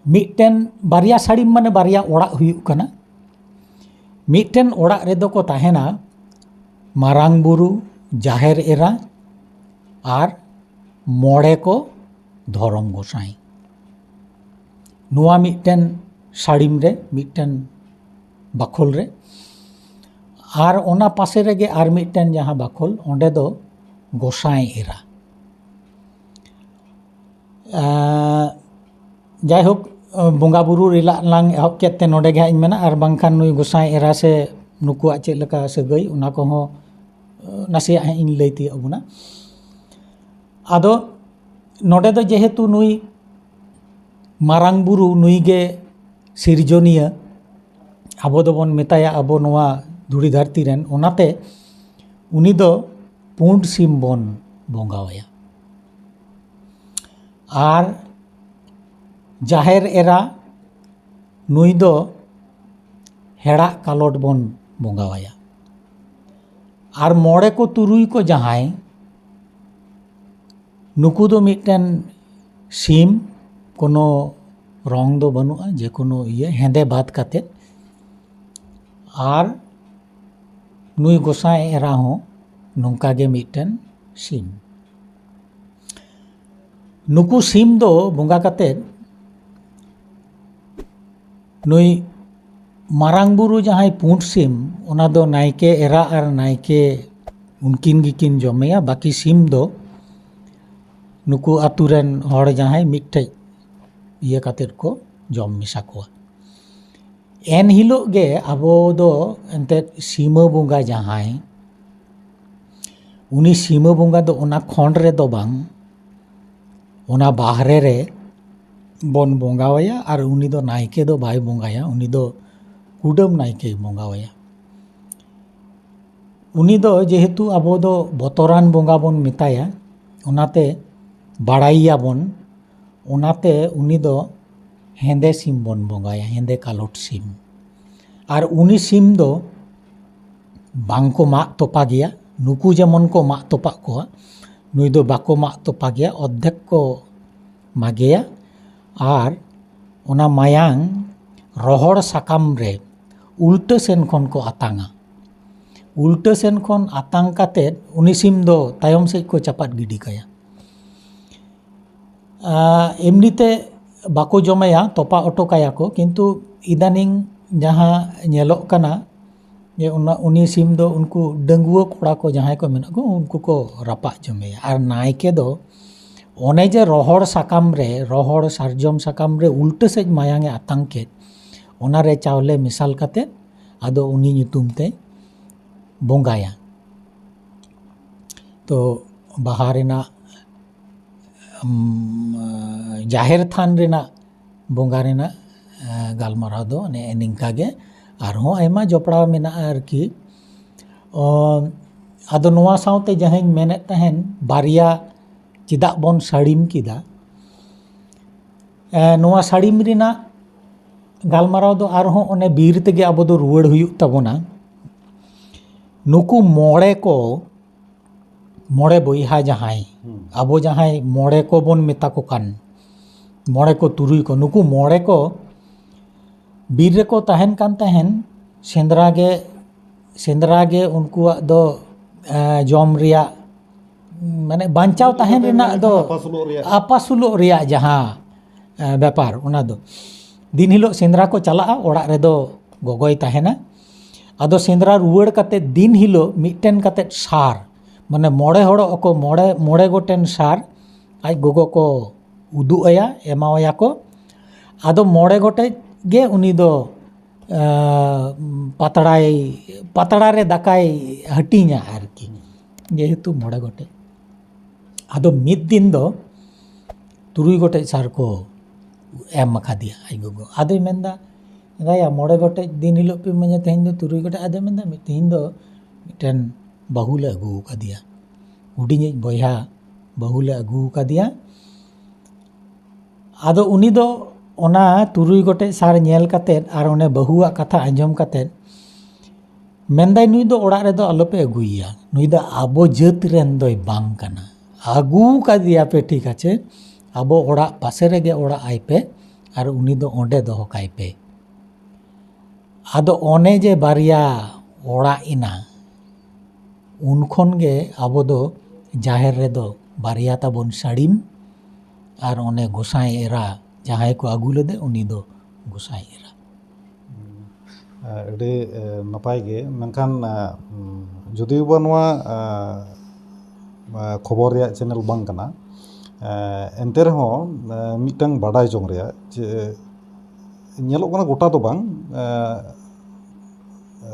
ᱢᱤᱫᱴᱮᱱ, ᱵᱟᱨᱭᱟ ᱥᱟᱹᱲᱤᱢ ᱢᱟᱱᱮ ᱵᱟᱨᱭᱟ ᱚᱲᱟᱜ ᱦᱩᱭᱩᱜ ᱠᱟᱱᱟ᱾ ᱢᱤᱫᱴᱮᱱ ᱚᱲᱟᱜ ᱨᱮᱫᱚ ᱠᱚ ᱛᱟᱦᱮᱱᱟ ᱢᱟᱨᱟᱝ ᱵᱩᱨᱩ, ᱡᱟᱦᱮᱨ ᱮᱨᱟ ᱟᱨ ᱢᱚᱬᱮ ᱠᱚ ᱫᱷᱚᱨᱚᱢ ᱜᱚᱸᱥᱟᱭ᱾ ᱱᱚᱣᱟ ᱢᱤᱫᱴᱮᱱ ᱥᱟᱹᱲᱤᱢ ᱨᱮ, ᱢᱤᱫᱴᱮᱱ ᱵᱟᱠᱷᱳᱞ ᱨᱮ᱾ ᱟᱨ ᱚᱱᱟ ᱯᱟᱥᱮ ᱨᱮᱜᱮ ᱟᱨ ᱢᱤᱫᱴᱮᱱ ᱡᱟᱦᱟᱸ ᱵᱟᱠᱷᱳᱞ, ᱚᱸᱰᱮ ᱫᱚ ᱜᱚᱸᱥᱟᱭ ᱮᱨᱟ᱾ ᱟᱸ, ᱡᱟᱭᱦᱳᱠ, ᱵᱚᱸᱜᱟ ᱵᱩᱨᱩ ᱨᱮᱞᱟᱜ ᱞᱟᱝ ᱮᱦᱚᱵ ᱠᱮᱫ ᱛᱮ ᱱᱚᱰᱮ ᱜᱮ ᱦᱟᱸᱜ ᱤᱧ ᱢᱮᱱᱟ, ᱟᱨ ᱵᱟᱝᱠᱷᱟᱱ ᱱᱩᱭ ᱜᱚᱸᱥᱟᱭ ᱮᱨᱟ ᱥᱮ ᱱᱩᱠᱩᱣᱟᱜ ᱪᱮᱫ ᱞᱮᱠᱟ ᱥᱟᱹᱜᱟᱹᱭ, ᱚᱱᱟ ᱠᱚᱦᱚᱸ, ᱟᱸ, ᱱᱟᱥᱮᱭᱟᱜ ᱦᱟᱸᱜ ᱤᱧ ᱞᱟᱹᱭ ᱛᱤᱭᱳᱜ ᱟᱵᱚᱱᱟ᱾ ᱟᱫᱚ ᱱᱚᱰᱮ ᱫᱚ ᱡᱮᱦᱮᱛᱩ ᱱᱩᱭ ᱢᱟᱨᱟᱝ ᱵᱩᱨᱩ, ᱱᱩᱭ ᱜᱮ ᱥᱤᱨᱡᱚᱱᱤᱭᱟᱹ, ᱟᱵᱚ ᱫᱚᱵᱚᱱ ᱢᱮᱛᱟᱭᱟ ᱟᱵᱚ ᱱᱚᱣᱟ ᱫᱷᱩᱲᱤ ᱫᱷᱟᱹᱨᱛᱤ ᱨᱮᱱ, ᱚᱱᱟᱛᱮ ᱩᱱᱤ ᱫᱚ ᱯᱩᱸᱰ ᱥᱤᱢ ᱵᱚᱱ ᱵᱚᱸᱜᱟᱣᱟᱭᱟ᱾ ᱟᱨ ᱡᱟᱦᱮᱨ ᱮᱨᱟ, ᱱᱩᱭ ᱫᱚ ᱦᱮᱲᱟᱜ ᱠᱟᱞᱚᱴ ᱵᱚᱱ ᱵᱚᱸᱜᱟᱣᱟᱭᱟ᱾ ᱟᱨ ᱢᱚᱬᱮ ᱠᱚ ᱛᱩᱨᱩᱭ ᱠᱚ ᱡᱟᱦᱟᱸᱭ, ᱱᱩᱠᱩ ᱫᱚ ᱢᱤᱫᱴᱮᱱ ᱥᱤᱢ, ᱠᱳᱱᱳ ᱨᱚᱝ ᱫᱚ ᱵᱟᱹᱱᱩᱜᱼᱟ, ᱡᱮ ᱠᱳᱱᱳ ᱤᱭᱟᱹ ᱦᱮᱸᱫᱮ ᱵᱟᱫ ᱠᱟᱛᱮ᱾ ᱟᱨ ᱱᱩᱭ ᱜᱚᱸᱥᱟᱭ ᱮᱨᱟ ᱦᱚᱸ ᱱᱚᱝᱠᱟ ᱜᱮ ᱢᱤᱫᱴᱮᱱ ᱥᱤᱢ᱾ ᱱᱩᱠᱩ ᱥᱤᱢ ᱫᱚ ᱵᱚᱸᱜᱟ ᱠᱟᱛᱮ ᱱᱩᱭ ᱢᱟᱨᱟᱝ ᱵᱩᱨᱩ ᱡᱟᱦᱟᱸᱭ ᱯᱩᱸᱰ ᱥᱤᱢ, ᱚᱱᱟ ᱫᱚ ᱱᱟᱭᱠᱮ ᱮᱨᱟ ᱟᱨ ᱱᱟᱭᱠᱮ ᱩᱱᱠᱤᱱ ᱜᱮᱠᱤᱱ ᱡᱚᱢᱮᱭᱟ᱾ ᱵᱟᱹᱠᱤ ᱥᱤᱢ ᱫᱚ ᱱᱩᱠᱩ ᱟᱛᱳ ᱨᱮᱱ ᱦᱚᱲ ᱡᱟᱦᱟᱸᱭ ᱢᱤᱫᱴᱮᱡ ᱤᱭᱟᱹ ᱠᱟᱛᱮᱫ ᱠᱚ ᱡᱚᱢ ᱢᱮᱥᱟ ᱠᱚᱣᱟ᱾ ᱮᱱ ᱦᱤᱞᱳᱜ ᱜᱮ ᱟᱵᱚ ᱫᱚ ᱮᱱᱛᱮᱫ ᱥᱤᱢᱟᱹ ᱵᱚᱸᱜᱟ ᱡᱟᱦᱟᱸᱭ, ᱩᱱᱤ ᱥᱤᱢᱟᱹ ᱵᱚᱸᱜᱟ ᱫᱚ ᱚᱱᱟ ᱠᱷᱚᱸᱰ ᱨᱮᱫᱚ ᱵᱟᱝ, ᱚᱱᱟ ᱵᱟᱦᱨᱮ ᱨᱮ ᱵᱚᱱ ᱵᱚᱸᱜᱟᱣᱟᱭᱟ᱾ ᱟᱨ ᱩᱱᱤ ᱫᱚ ᱱᱟᱭᱠᱮ ᱫᱚ ᱵᱟᱭ ᱵᱚᱸᱜᱟᱭᱟ, ᱩᱱᱤ ᱫᱚ ᱠᱩᱰᱟᱹᱢ ᱱᱟᱭᱠᱮᱭ ᱵᱚᱸᱜᱟᱣᱟᱭᱟ᱾ ᱩᱱᱤ ᱫᱚ ᱡᱮᱦᱮᱛᱩ ᱟᱵᱚ ᱫᱚ ᱵᱚᱛᱚᱨᱟᱱ ᱵᱚᱸᱜᱟ ᱵᱚᱱ ᱢᱮᱛᱟᱭᱟ, ᱚᱱᱟᱛᱮ ᱵᱟᱲᱟᱭᱮᱭᱟᱵᱚᱱ, ᱚᱱᱟᱛᱮ ᱩᱱᱤ ᱫᱚ ᱦᱮᱸᱫᱮ ᱥᱤᱢ ᱵᱚᱱ ᱵᱚᱸᱜᱟᱭᱟ, ᱦᱮᱸᱫᱮ ᱠᱟᱞᱚᱴ ᱥᱤᱢ᱾ ᱟᱨ ᱩᱱᱤ ᱥᱤᱢ ᱫᱚ ᱵᱟᱝ ᱠᱚ ᱢᱟᱜ ᱛᱚᱯᱟ ᱜᱮᱭᱟ, ᱱᱩᱠᱩ ᱡᱮᱢᱚᱱ ᱠᱚ ᱢᱟᱜ ᱛᱚᱯᱟᱜ ᱠᱚᱣᱟ, ᱱᱩᱭ ᱫᱚ ᱵᱟᱠᱚ ᱢᱟᱜ ᱛᱚᱯᱟ ᱜᱮᱭᱟ, ᱚᱨᱫᱷᱮᱠ ᱠᱚ ᱢᱟᱜᱮᱭᱟ᱾ ᱟᱨ ᱚᱱᱟ ᱢᱟᱭᱟᱝ ᱨᱚᱦᱚᱲ ᱥᱟᱠᱟᱢ ᱨᱮ ᱩᱞᱴᱟᱹ ᱥᱮᱱ ᱠᱷᱚᱱ ᱠᱚ ᱟᱛᱟᱝᱟ᱾ ᱩᱞᱴᱟᱹ ᱥᱮᱱ ᱠᱷᱚᱱ ᱟᱛᱟᱝ ᱠᱟᱛᱮᱫ ᱩᱱᱤ ᱥᱤᱢ ᱫᱚ ᱛᱟᱭᱚᱢ ᱥᱮᱫ ᱠᱚ ᱪᱟᱯᱟᱫ ᱜᱤᱰᱤ ᱠᱟᱭᱟ᱾ ᱟᱸ, ᱮᱢᱱᱤᱛᱮ ᱵᱟᱠᱚ ᱡᱚᱢᱮᱭᱟ, ᱛᱚᱯᱟ ᱚᱴᱚ ᱠᱟᱭᱟ ᱠᱚ, ᱠᱤᱱᱛᱩ ᱤᱫᱟᱱᱤᱝ ᱡᱟᱦᱟᱸ ᱧᱮᱞᱚᱜ ᱠᱟᱱᱟ ᱡᱮ ᱚᱱᱟ, ᱩᱱᱤ ᱥᱤᱢ ᱫᱚ ᱩᱱᱠᱩ ᱰᱟᱺᱜᱩᱣᱟᱹ ᱠᱚᱲᱟ ᱠᱚ ᱡᱟᱦᱟᱸᱭ ᱠᱚ ᱢᱮᱱᱟᱜ ᱠᱚ, ᱩᱱᱠᱩ ᱠᱚ ᱨᱟᱯᱟᱜ ᱡᱚᱢᱮᱭᱟ᱾ ᱟᱨ ᱱᱟᱭᱠᱮ ᱫᱚ ᱚᱱᱮ ᱡᱮ ᱨᱚᱦᱚᱲ ᱥᱟᱠᱟᱢ ᱨᱮ, ᱨᱚᱦᱚᱲ ᱥᱟᱨᱡᱚᱢ ᱥᱟᱠᱟᱢ ᱨᱮ ᱩᱞᱴᱟᱹ ᱥᱮᱫ ᱢᱟᱭᱟᱝ ᱮ ᱟᱛᱟᱝ ᱠᱮᱫ, ᱚᱱᱟ ᱨᱮ ᱪᱟᱣᱞᱮ ᱢᱮᱥᱟᱞ ᱠᱟᱛᱮ ᱟᱫᱚ ᱩᱱᱤ ᱧᱩᱛᱩᱢ ᱛᱮ ᱵᱚᱸᱜᱟᱭᱟ᱾ ᱛᱚ ᱵᱟᱦᱟ ᱨᱮᱱᱟᱜ, ᱩᱢ, ᱡᱟᱦᱮᱨ ᱛᱷᱟᱱ ᱨᱮᱱᱟᱜ ᱵᱚᱸᱜᱟ ᱨᱮᱱᱟᱜ, ᱮ, ᱜᱟᱞᱢᱟᱨᱟᱣ ᱫᱚ ᱱᱮᱜᱼᱮ ᱱᱤᱝᱠᱟ ᱜᱮ᱾ ᱟᱨᱦᱚᱸ ᱟᱭᱢᱟ ᱡᱚᱯᱲᱟᱣ ᱢᱮᱱᱟᱜᱼᱟ ᱟᱨᱠᱤ᱾ ᱚ, ᱟᱫᱚ ᱱᱚᱣᱟ ᱥᱟᱶᱛᱮ ᱡᱟᱦᱟᱸᱧ ᱢᱮᱱᱮᱫ ᱛᱟᱦᱮᱱ, ᱵᱟᱨᱭᱟ ᱪᱮᱫᱟᱜ ᱵᱚᱱ ᱥᱟᱹᱲᱤᱢ ᱠᱮᱫᱟ? ᱮ, ᱱᱚᱣᱟ ᱥᱟᱹᱲᱤᱢ ᱨᱮᱱᱟᱜ ᱜᱟᱞᱢᱟᱨᱟᱣ ᱫᱚ ᱟᱨᱦᱚᱸ ᱚᱱᱮ ᱵᱤᱨ ᱛᱮᱜᱮ ᱟᱵᱚ ᱫᱚ ᱨᱩᱣᱟᱹᱲ ᱦᱩᱭᱩᱜ ᱛᱟᱵᱚᱱᱟ᱾ ᱱᱩᱠᱩ ᱢᱚᱬᱮ ᱠᱚ, ᱢᱚᱬᱮ ᱵᱚᱭᱦᱟ ᱡᱟᱦᱟᱸᱭ, ᱦᱩᱸ᱾ ᱟᱵᱚ ᱡᱟᱦᱟᱸᱭ ᱢᱚᱬᱮ ᱠᱚ ᱵᱚᱱ ᱢᱮᱛᱟ ᱠᱚ ᱠᱟᱱ, ᱢᱚᱬᱮ ᱠᱚ ᱛᱩᱨᱩᱭ ᱠᱚ, ᱱᱩᱠᱩ ᱢᱚᱬᱮ ᱠᱚ ᱵᱤᱨ ᱨᱮᱠᱚ ᱛᱟᱦᱮᱱ ᱠᱟᱱ ᱛᱟᱦᱮᱱ, ᱥᱮᱸᱫᱽᱨᱟ ᱜᱮ, ᱥᱮᱸᱫᱽᱨᱟ ᱜᱮ ᱩᱱᱠᱩᱣᱟᱜ ᱫᱚ, ᱮ, ᱡᱚᱢ ᱨᱮᱭᱟᱜ, ᱢᱟᱱᱮ ᱵᱟᱧᱪᱟᱣ ᱛᱟᱦᱮᱱ ᱨᱮᱱᱟᱜ ᱫᱚ, ᱟᱯᱟᱥᱩᱞᱚᱜ ᱨᱮᱭᱟᱜ᱾ ᱟᱯᱟᱥᱩᱞᱚᱜ ᱨᱮᱭᱟᱜ ᱡᱟᱦᱟᱸ, ᱮ, ᱵᱮᱯᱟᱨ, ᱚᱱᱟ ᱫᱚ ᱫᱤᱱ ᱦᱤᱞᱳᱜ ᱥᱮᱸᱫᱽᱨᱟ ᱠᱚ ᱪᱟᱞᱟᱜᱼᱟ, ᱚᱲᱟᱜ ᱨᱮᱫᱚ ᱜᱚᱜᱚᱭ ᱛᱟᱦᱮᱱᱟ᱾ ᱟᱫᱚ ᱥᱮᱸᱫᱽᱨᱟ ᱨᱩᱣᱟᱹᱲ ᱠᱟᱛᱮ ᱫᱤᱱ ᱦᱤᱞᱳᱜ ᱢᱤᱫᱴᱮᱱ ᱠᱟᱛᱮ ᱥᱟᱨ, ᱢᱟᱱᱮ ᱢᱚᱬᱮ ᱦᱚᱲᱚᱜ ᱟᱠᱚ, ᱢᱚᱬᱮ, ᱢᱚᱬᱮ ᱜᱚᱴᱮᱱ ᱥᱟᱨ ᱟᱡ ᱜᱚᱜᱚ ᱠᱚ ᱩᱫᱩᱜ ᱟᱭᱟ, ᱮᱢᱟᱣᱟᱭᱟ ᱠᱚ᱾ ᱟᱫᱚ ᱢᱚᱬᱮ ᱜᱚᱴᱮᱡ ᱜᱮ ᱩᱱᱤ ᱫᱚ ᱟᱸ, ᱯᱟᱛᱲᱟᱭ, ᱯᱟᱛᱲᱟ ᱨᱮ ᱫᱟᱠᱟᱭ ᱦᱟᱹᱴᱤᱧᱟ ᱟᱨᱠᱤ, ᱡᱮᱦᱮᱛᱩ ᱢᱚᱬᱮ ᱜᱚᱴᱮᱡ᱾ ᱟᱫᱚ ᱢᱤᱫ ᱫᱤᱱ ᱫᱚ ᱛᱩᱨᱩᱭ ᱜᱚᱴᱮᱡ ᱥᱟᱨ ᱠᱚ ᱮᱢ ᱟᱠᱟᱫᱮᱭᱟ ᱟᱡ ᱜᱚᱜᱚ᱾ ᱟᱫᱚᱭ ᱢᱮᱱᱫᱟ, "ᱮᱸᱜᱟᱭᱟ, ᱢᱚᱬᱮ ᱜᱚᱴᱮᱡ ᱫᱤᱱ ᱦᱤᱞᱳᱜ ᱯᱮ ᱤᱢᱟᱹᱧᱟ, ᱛᱮᱦᱮᱧ ᱫᱚ ᱛᱩᱨᱩᱭ ᱜᱚᱴᱮᱡ?" ᱟᱫᱚᱭ ᱢᱮᱱᱫᱟ, "ᱢᱤᱫ, ᱛᱮᱦᱮᱧ ᱫᱚ ᱢᱤᱫᱴᱮᱱ ᱵᱟᱹᱦᱩ ᱞᱮ ᱟᱹᱜᱩ ᱟᱠᱟᱫᱮᱭᱟ, ᱦᱩᱰᱤᱧᱤᱡ ᱵᱚᱭᱦᱟ ᱵᱟᱹᱦᱩ ᱞᱮ ᱟᱹᱜᱩ ᱟᱠᱟᱫᱮᱭᱟ᱾" ᱟᱫᱚ ᱩᱱᱤ ᱫᱚ ᱚᱱᱟ ᱛᱩᱨᱩᱭ ᱜᱚᱴᱮᱡ ᱥᱟᱨ ᱧᱮᱞ ᱠᱟᱛᱮᱫ ᱟᱨ ᱚᱱᱮ ᱵᱟᱹᱦᱩᱣᱟᱜ ᱠᱟᱛᱷᱟ ᱟᱸᱡᱚᱢ ᱠᱟᱛᱮᱫ ᱢᱮᱱᱫᱟᱭ, "ᱱᱩᱭ ᱫᱚ ᱚᱲᱟᱜ ᱨᱮᱫᱚ ᱟᱞᱚᱯᱮ ᱟᱹᱜᱩᱭᱮᱭᱟ, ᱱᱩᱭ ᱫᱚ ᱟᱵᱚ ᱡᱟᱹᱛ ᱨᱮᱱ ᱫᱚᱭ ᱵᱟᱝ ᱠᱟᱱᱟ᱾ ᱟᱹᱜᱩ ᱠᱟᱫᱮᱭᱟᱯᱮ ᱴᱷᱤᱠ ᱟᱪᱷᱮ, ᱟᱵᱚ ᱚᱲᱟᱜ ᱯᱟᱥᱮ ᱨᱮᱜᱮ ᱚᱲᱟᱜ ᱟᱭ ᱯᱮ ᱟᱨ ᱩᱱᱤ ᱫᱚ ᱚᱸᱰᱮ ᱫᱚᱦᱚ ᱠᱟᱭ ᱯᱮ᱾" ᱟᱫᱚ ᱚᱱᱮ ᱡᱮ ᱵᱟᱨᱭᱟ ᱚᱲᱟᱜ ᱮᱱᱟ, ᱩᱱ ᱠᱷᱚᱱ ᱜᱮ ᱟᱵᱚ ᱫᱚ ᱡᱟᱦᱮᱨ ᱨᱮᱫᱚ ᱵᱟᱨᱭᱟ ᱛᱟᱵᱚᱱ ᱥᱟᱹᱲᱤᱢ, ᱟᱨ ᱚᱱᱮ ᱜᱚᱸᱥᱟᱭ ᱮᱨᱟ ᱡᱟᱦᱟᱸᱭ ᱠᱚ ᱟᱹᱜᱩ ᱞᱮᱫᱮ, ᱩᱱᱤ ᱫᱚ ᱜᱚᱸᱥᱟᱭ ᱮᱨᱟ᱾ ᱟᱹᱰᱤ, ᱮ, ᱱᱟᱯᱟᱭ ᱜᱮ᱾ ᱢᱮᱱᱠᱷᱟᱱ, ᱮ, ᱩᱢ, ᱡᱩᱫᱤ ᱵᱟ ᱱᱚᱣᱟ, ᱮ, ᱮ, ᱠᱷᱚᱵᱚᱨ ᱨᱮᱭᱟᱜ ᱪᱮᱱᱮᱞ ᱵᱟᱝ ᱠᱟᱱᱟ, ᱮ, ᱮᱱᱛᱮ ᱨᱮᱦᱚᱸ, ᱮ, ᱢᱤᱫᱴᱟᱝ ᱵᱟᱰᱟᱭ ᱡᱚᱝ ᱨᱮᱭᱟᱜ ᱡᱮ ᱧᱮᱞᱚᱜ ᱠᱟᱱᱟ, ᱜᱚᱴᱟ ᱫᱚ ᱵᱟᱝ, ᱮ,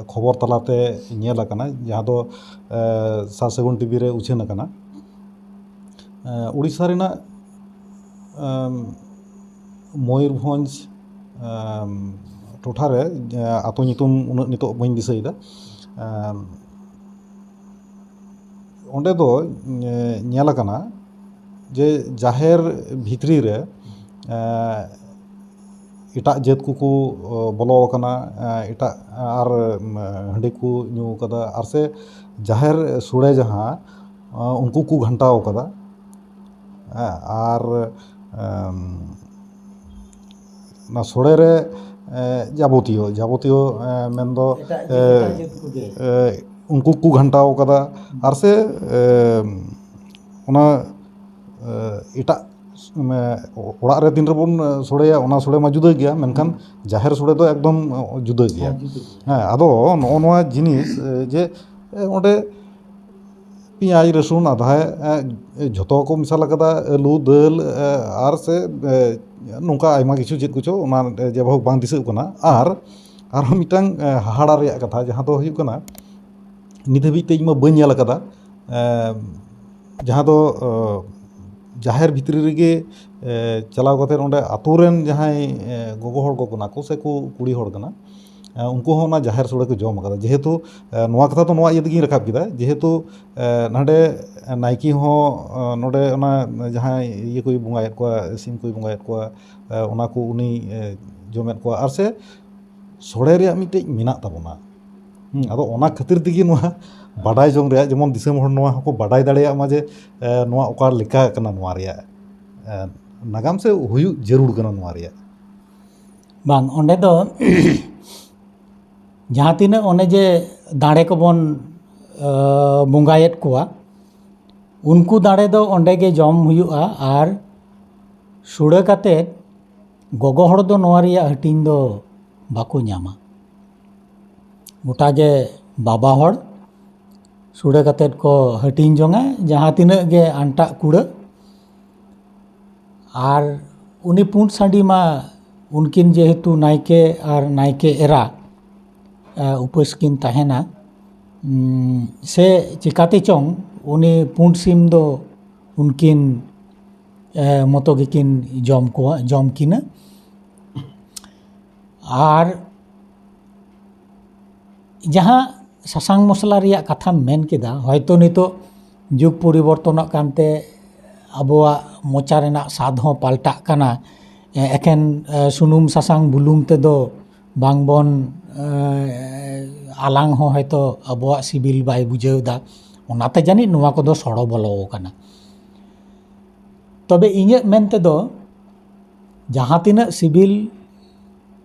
ᱠᱷᱚᱵᱚᱨ ᱛᱟᱞᱟᱛᱮ ᱧᱮᱞ ᱟᱠᱟᱱᱟ, ᱡᱟᱦᱟᱸ ᱫᱚ, ᱮ, ᱥᱟᱨ ᱥᱟᱹᱜᱩᱱ ᱴᱤᱵᱷᱤ ᱨᱮ ᱩᱪᱷᱟᱹᱱ ᱟᱠᱟᱱᱟ᱾ ᱮ, ᱩᱲᱤᱥᱥᱟ ᱨᱮᱱᱟᱜ, ᱮᱢ, ᱢᱚᱭᱩᱨᱵᱷᱚᱸᱡᱽ, ᱮᱢ, ᱴᱚᱴᱷᱟ ᱨᱮ, ᱮ, ᱟᱛᱳ ᱧᱩᱛᱩᱢ ᱩᱱᱟᱹᱜ ᱱᱤᱛᱚᱜ ᱵᱟᱹᱧ ᱫᱤᱥᱟᱹᱭᱮᱫᱟ᱾ ᱮᱢ, ᱚᱸᱰᱮ ᱫᱚ, ᱮ, ᱧᱮᱞ ᱟᱠᱟᱱᱟ ᱡᱮ ᱡᱟᱦᱮᱨ ᱵᱷᱤᱛᱨᱤ ᱨᱮ, ᱮ, ᱮᱴᱟᱜ ᱡᱟᱹᱛ ᱠᱚᱠᱚ, ᱚ, ᱵᱚᱞᱚ ᱟᱠᱟᱱᱟ, ᱮ, ᱮᱴᱟᱜ ᱟᱨ, ᱮᱢ, ᱦᱟᱺᱰᱤ ᱠᱚ ᱧᱩ ᱟᱠᱟᱫᱟ, ᱟᱨ ᱥᱮ ᱡᱟᱦᱮᱨ ᱥᱳᱲᱮ ᱡᱟᱦᱟᱸ, ᱚ, ᱩᱱᱠᱩ ᱠᱚ ᱜᱷᱟᱱᱴᱟᱣ ᱟᱠᱟᱫᱟ᱾ ᱦᱮᱸ, ᱟᱨ, ᱮᱢ, ᱚᱱᱟ ᱥᱳᱲᱮ ᱨᱮ, ᱮ, ᱡᱟᱵᱚᱛᱤᱭᱚ, ᱡᱟᱵᱚᱛᱤᱭᱚ, ᱮ, ᱢᱮᱱᱫᱚ, ᱮᱴᱟᱜ ᱡᱟᱹᱛ, ᱮ, ᱮᱴᱟᱜ ᱡᱟᱹᱛ ᱠᱚᱜᱮ᱾ ᱮ, ᱩᱱᱠᱩ ᱠᱚ ᱜᱷᱟᱱᱴᱟᱣ ᱠᱟᱫᱟ᱾ ᱟᱨ ᱥᱮ, ᱮ, ᱚᱱᱟ, ᱮ, ᱮᱴᱟᱜ, ᱢᱟᱱᱮ, ᱚᱲᱟᱜ ᱨᱮ ᱛᱤᱱ ᱨᱮᱵᱚᱱ, ᱮ, ᱥᱳᱲᱮᱭᱟ, ᱚᱱᱟ ᱥᱳᱲᱮ ᱢᱟ ᱡᱩᱫᱟᱹ ᱜᱮᱭᱟ, ᱢᱮᱱᱠᱷᱟᱱ ᱦᱩᱸ᱾ ᱡᱟᱦᱮᱨ ᱥᱳᱲᱮ ᱫᱚ ᱮᱠᱫᱚᱢ, ᱮ, ᱡᱩᱫᱟᱹ ᱜᱮᱭᱟ᱾ ᱦᱮᱸ, ᱡᱩᱫᱟᱹ ᱜᱮᱭᱟ᱾ ᱦᱮᱸ, ᱟᱫᱚ ᱱᱚᱜᱼᱚ ᱱᱚᱣᱟ ᱡᱤᱱᱤᱥ, ᱮ, ᱡᱮ, ᱮ, ᱚᱸᱰᱮ ᱯᱮᱸᱭᱟᱡᱽ, ᱨᱟᱹᱥᱩᱱ, ᱟᱫᱷᱟ, ᱮ, ᱡᱷᱚᱛᱚ ᱠᱚ ᱢᱮᱥᱟᱞ ᱟᱠᱟᱫᱟ, ᱟᱹᱞᱩ, ᱫᱟᱹᱞ, ᱮ, ᱟᱨ ᱥᱮ, ᱮ, ᱱᱚᱝᱠᱟ ᱟᱭᱢᱟ ᱠᱤᱪᱷᱩ ᱪᱮᱫ ᱠᱚᱪᱚ, ᱚᱱᱟ, ᱮ, ᱡᱟᱭᱦᱳᱠ ᱵᱟᱝ ᱫᱤᱥᱟᱹᱜ ᱠᱟᱱᱟ᱾ ᱟᱨ ᱟᱨᱦᱚᱸ ᱢᱤᱫᱴᱟᱝ ᱦᱟᱦᱟᱲᱟ ᱨᱮᱭᱟᱜ ᱠᱟᱛᱷᱟ, ᱡᱟᱦᱟᱸ ᱫᱚ ᱦᱩᱭᱩᱜ ᱠᱟᱱᱟ, ᱱᱤᱛ ᱦᱟᱹᱵᱤᱡ ᱛᱮ ᱤᱧ ᱢᱟ ᱵᱟᱹᱧ ᱧᱮᱞ ᱟᱠᱟᱫᱟ, ᱡᱟᱦᱟᱸ ᱫᱚ ᱡᱟᱦᱮᱨ ᱵᱷᱤᱛᱨᱤ ᱨᱮᱜᱮ ᱪᱟᱞᱟᱣ ᱠᱟᱛᱮ ᱚᱸᱰᱮ ᱟᱛᱳ ᱨᱮᱱ ᱡᱟᱦᱟᱸᱭ ᱜᱚᱜᱚ ᱦᱚᱲ ᱠᱚ ᱠᱟᱱᱟ ᱠᱚ ᱥᱮ ᱠᱚ ᱠᱩᱲᱤ ᱦᱚᱲ ᱠᱟᱱᱟ, ᱩᱱᱠᱩ ᱦᱚᱸ ᱚᱱᱟ ᱡᱟᱦᱮᱨ ᱥᱳᱲᱮ ᱠᱚ ᱡᱚᱢ ᱟᱠᱟᱫᱟ᱾ ᱡᱮᱦᱮᱛᱩ ᱱᱚᱣᱟ ᱠᱟᱛᱷᱟ ᱫᱚ ᱱᱚᱣᱟ ᱤᱭᱟᱹ ᱛᱮᱜᱮᱧ ᱨᱟᱠᱟᱵ ᱠᱮᱫᱟ, ᱡᱮᱦᱮᱛᱩ ᱱᱚᱰᱮ ᱱᱟᱭᱠᱮ ᱦᱚᱸ ᱱᱚᱰᱮ ᱚᱱᱟ ᱡᱟᱦᱟᱸᱭ ᱤᱭᱟᱹ ᱠᱚᱭ ᱵᱚᱸᱜᱟᱭᱮᱫ ᱠᱚᱣᱟ, ᱥᱤᱢ ᱠᱚᱭ ᱵᱚᱸᱜᱟᱭᱮᱫ ᱠᱚᱣᱟ, ᱚᱱᱟ ᱠᱚ ᱩᱱᱤ ᱡᱚᱢᱮᱫ ᱠᱚᱣᱟ, ᱟᱨ ᱥᱮ ᱥᱚᱲᱮ ᱨᱮᱭᱟᱜ ᱢᱤᱫᱴᱮᱡ ᱢᱮᱱᱟᱜ ᱛᱟᱵᱚᱱᱟ᱾ ᱦᱩᱸ, ᱟᱫᱚ ᱚᱱᱟ ᱠᱷᱟᱹᱛᱤᱨ ᱛᱮᱜᱮ ᱱᱚᱣᱟ ᱵᱟᱰᱟᱭ ᱡᱚᱝ ᱨᱮᱭᱟᱜ, ᱡᱮᱢᱚᱱ ᱫᱤᱥᱚᱢ ᱦᱚᱲ ᱱᱚᱣᱟ ᱦᱚᱸᱠᱚ ᱵᱟᱰᱟᱭ ᱫᱟᱲᱮᱭᱟᱜ ᱢᱟ ᱡᱮ ᱱᱚᱣᱟ ᱚᱠᱟ ᱞᱮᱠᱟ ᱠᱟᱱᱟ, ᱱᱚᱣᱟ ᱨᱮᱭᱟᱜ ᱱᱟᱜᱟᱢ ᱥᱮ ᱦᱩᱭᱩᱜ ᱡᱟᱹᱨᱩᱲ ᱠᱟᱱᱟ ᱱᱚᱣᱟ ᱨᱮᱭᱟᱜ᱾ ᱵᱟᱝ, ᱚᱸᱰᱮ ᱫᱚ ᱡᱟᱦᱟᱸ ᱛᱤᱱᱟᱹᱜ ᱚᱱᱮ ᱡᱮ ᱫᱟᱲᱮ ᱠᱚᱵᱚᱱ ᱵᱚᱸᱜᱟᱭᱮᱫ ᱠᱚᱣᱟ, ᱩᱱᱠᱩ ᱫᱟᱲᱮ ᱫᱚ ᱚᱸᱰᱮ ᱜᱮ ᱡᱚᱢ ᱦᱩᱭᱩᱜᱼᱟ᱾ ᱟᱨ ᱥᱩᱲᱟᱹ ᱠᱟᱛᱮᱫ ᱜᱚᱜᱚ ᱦᱚᱲ ᱫᱚ ᱱᱚᱣᱟ ᱨᱮᱭᱟᱜ ᱦᱟᱹᱴᱤᱧ ᱫᱚ ᱵᱟᱠᱚ ᱧᱟᱢᱟ᱾ ᱜᱚᱴᱟ ᱜᱮ ᱵᱟᱵᱟ ᱦᱚᱲ ᱥᱩᱲᱟᱹ ᱠᱟᱛᱮᱫ ᱠᱚ ᱦᱟᱹᱴᱤᱧ ᱡᱚᱝᱟ, ᱡᱟᱦᱟᱸ ᱛᱤᱱᱟᱹᱜ ᱜᱮ ᱟᱱᱴᱟᱜ ᱠᱩᱲᱟᱹ᱾ ᱟᱨ ᱩᱱᱤ ᱯᱩᱸᱰ ᱥᱟᱺᱰᱤ ᱢᱟ ᱩᱱᱠᱤᱱ ᱡᱮᱦᱮᱛᱩ ᱱᱟᱭᱠᱮ ᱟᱨ ᱱᱟᱭᱠᱮ ᱮᱨᱟ ᱩᱯᱟᱹᱥ ᱠᱤᱱ ᱛᱟᱦᱮᱱᱟ, ᱥᱮ ᱪᱤᱠᱟᱹᱛᱮ ᱪᱚᱝ ᱩᱱᱤ ᱯᱩᱸᱰ ᱥᱤᱢ ᱫᱚ ᱩᱱᱠᱤᱱ ᱢᱚᱛᱚ ᱜᱮᱠᱤᱱ ᱡᱚᱢ ᱠᱚᱣᱟ, ᱡᱚᱢ ᱠᱤᱱᱟ᱾ ᱟᱨ ᱡᱟᱦᱟᱸ ᱥᱟᱥᱟᱝ ᱢᱚᱥᱞᱟ ᱨᱮᱭᱟᱜ ᱠᱟᱛᱷᱟᱢ ᱢᱮᱱ ᱠᱮᱫᱟ, ᱦᱚᱭᱛᱳ ᱱᱤᱛᱚᱜ ᱡᱩᱜᱽ ᱯᱚᱨᱤᱵᱚᱨᱛᱚᱱᱚᱜ ᱠᱟᱱᱛᱮ ᱟᱵᱚᱣᱟᱜ ᱢᱚᱪᱟ ᱨᱮᱱᱟᱜ ᱥᱟᱫ ᱦᱚᱸ ᱯᱟᱞᱴᱟᱜ ᱠᱟᱱᱟ᱾ ᱮᱠᱮᱱ ᱥᱩᱱᱩᱢ ᱥᱟᱥᱟᱝ ᱵᱩᱞᱩᱝ ᱛᱮᱫᱚ ᱵᱟᱝᱵᱚᱱ ᱟᱞᱟᱝ ᱦᱚᱸ ᱦᱚᱭᱛᱳ ᱟᱵᱚᱣᱟᱜ ᱥᱤᱵᱤᱞ ᱵᱟᱭ ᱵᱩᱡᱷᱟᱹᱣ ᱮᱫᱟ, ᱚᱱᱟᱛᱮ ᱡᱟᱹᱱᱤᱡ ᱱᱚᱣᱟ ᱠᱚᱫᱚ ᱥᱚᱲᱚ ᱵᱚᱞᱚ ᱟᱠᱟᱱᱟ᱾ ᱛᱚᱵᱮ ᱤᱧᱟᱹᱜ ᱢᱮᱱ ᱛᱮᱫᱚ ᱡᱟᱦᱟᱸ ᱛᱤᱱᱟᱹᱜ ᱥᱤᱵᱤᱞ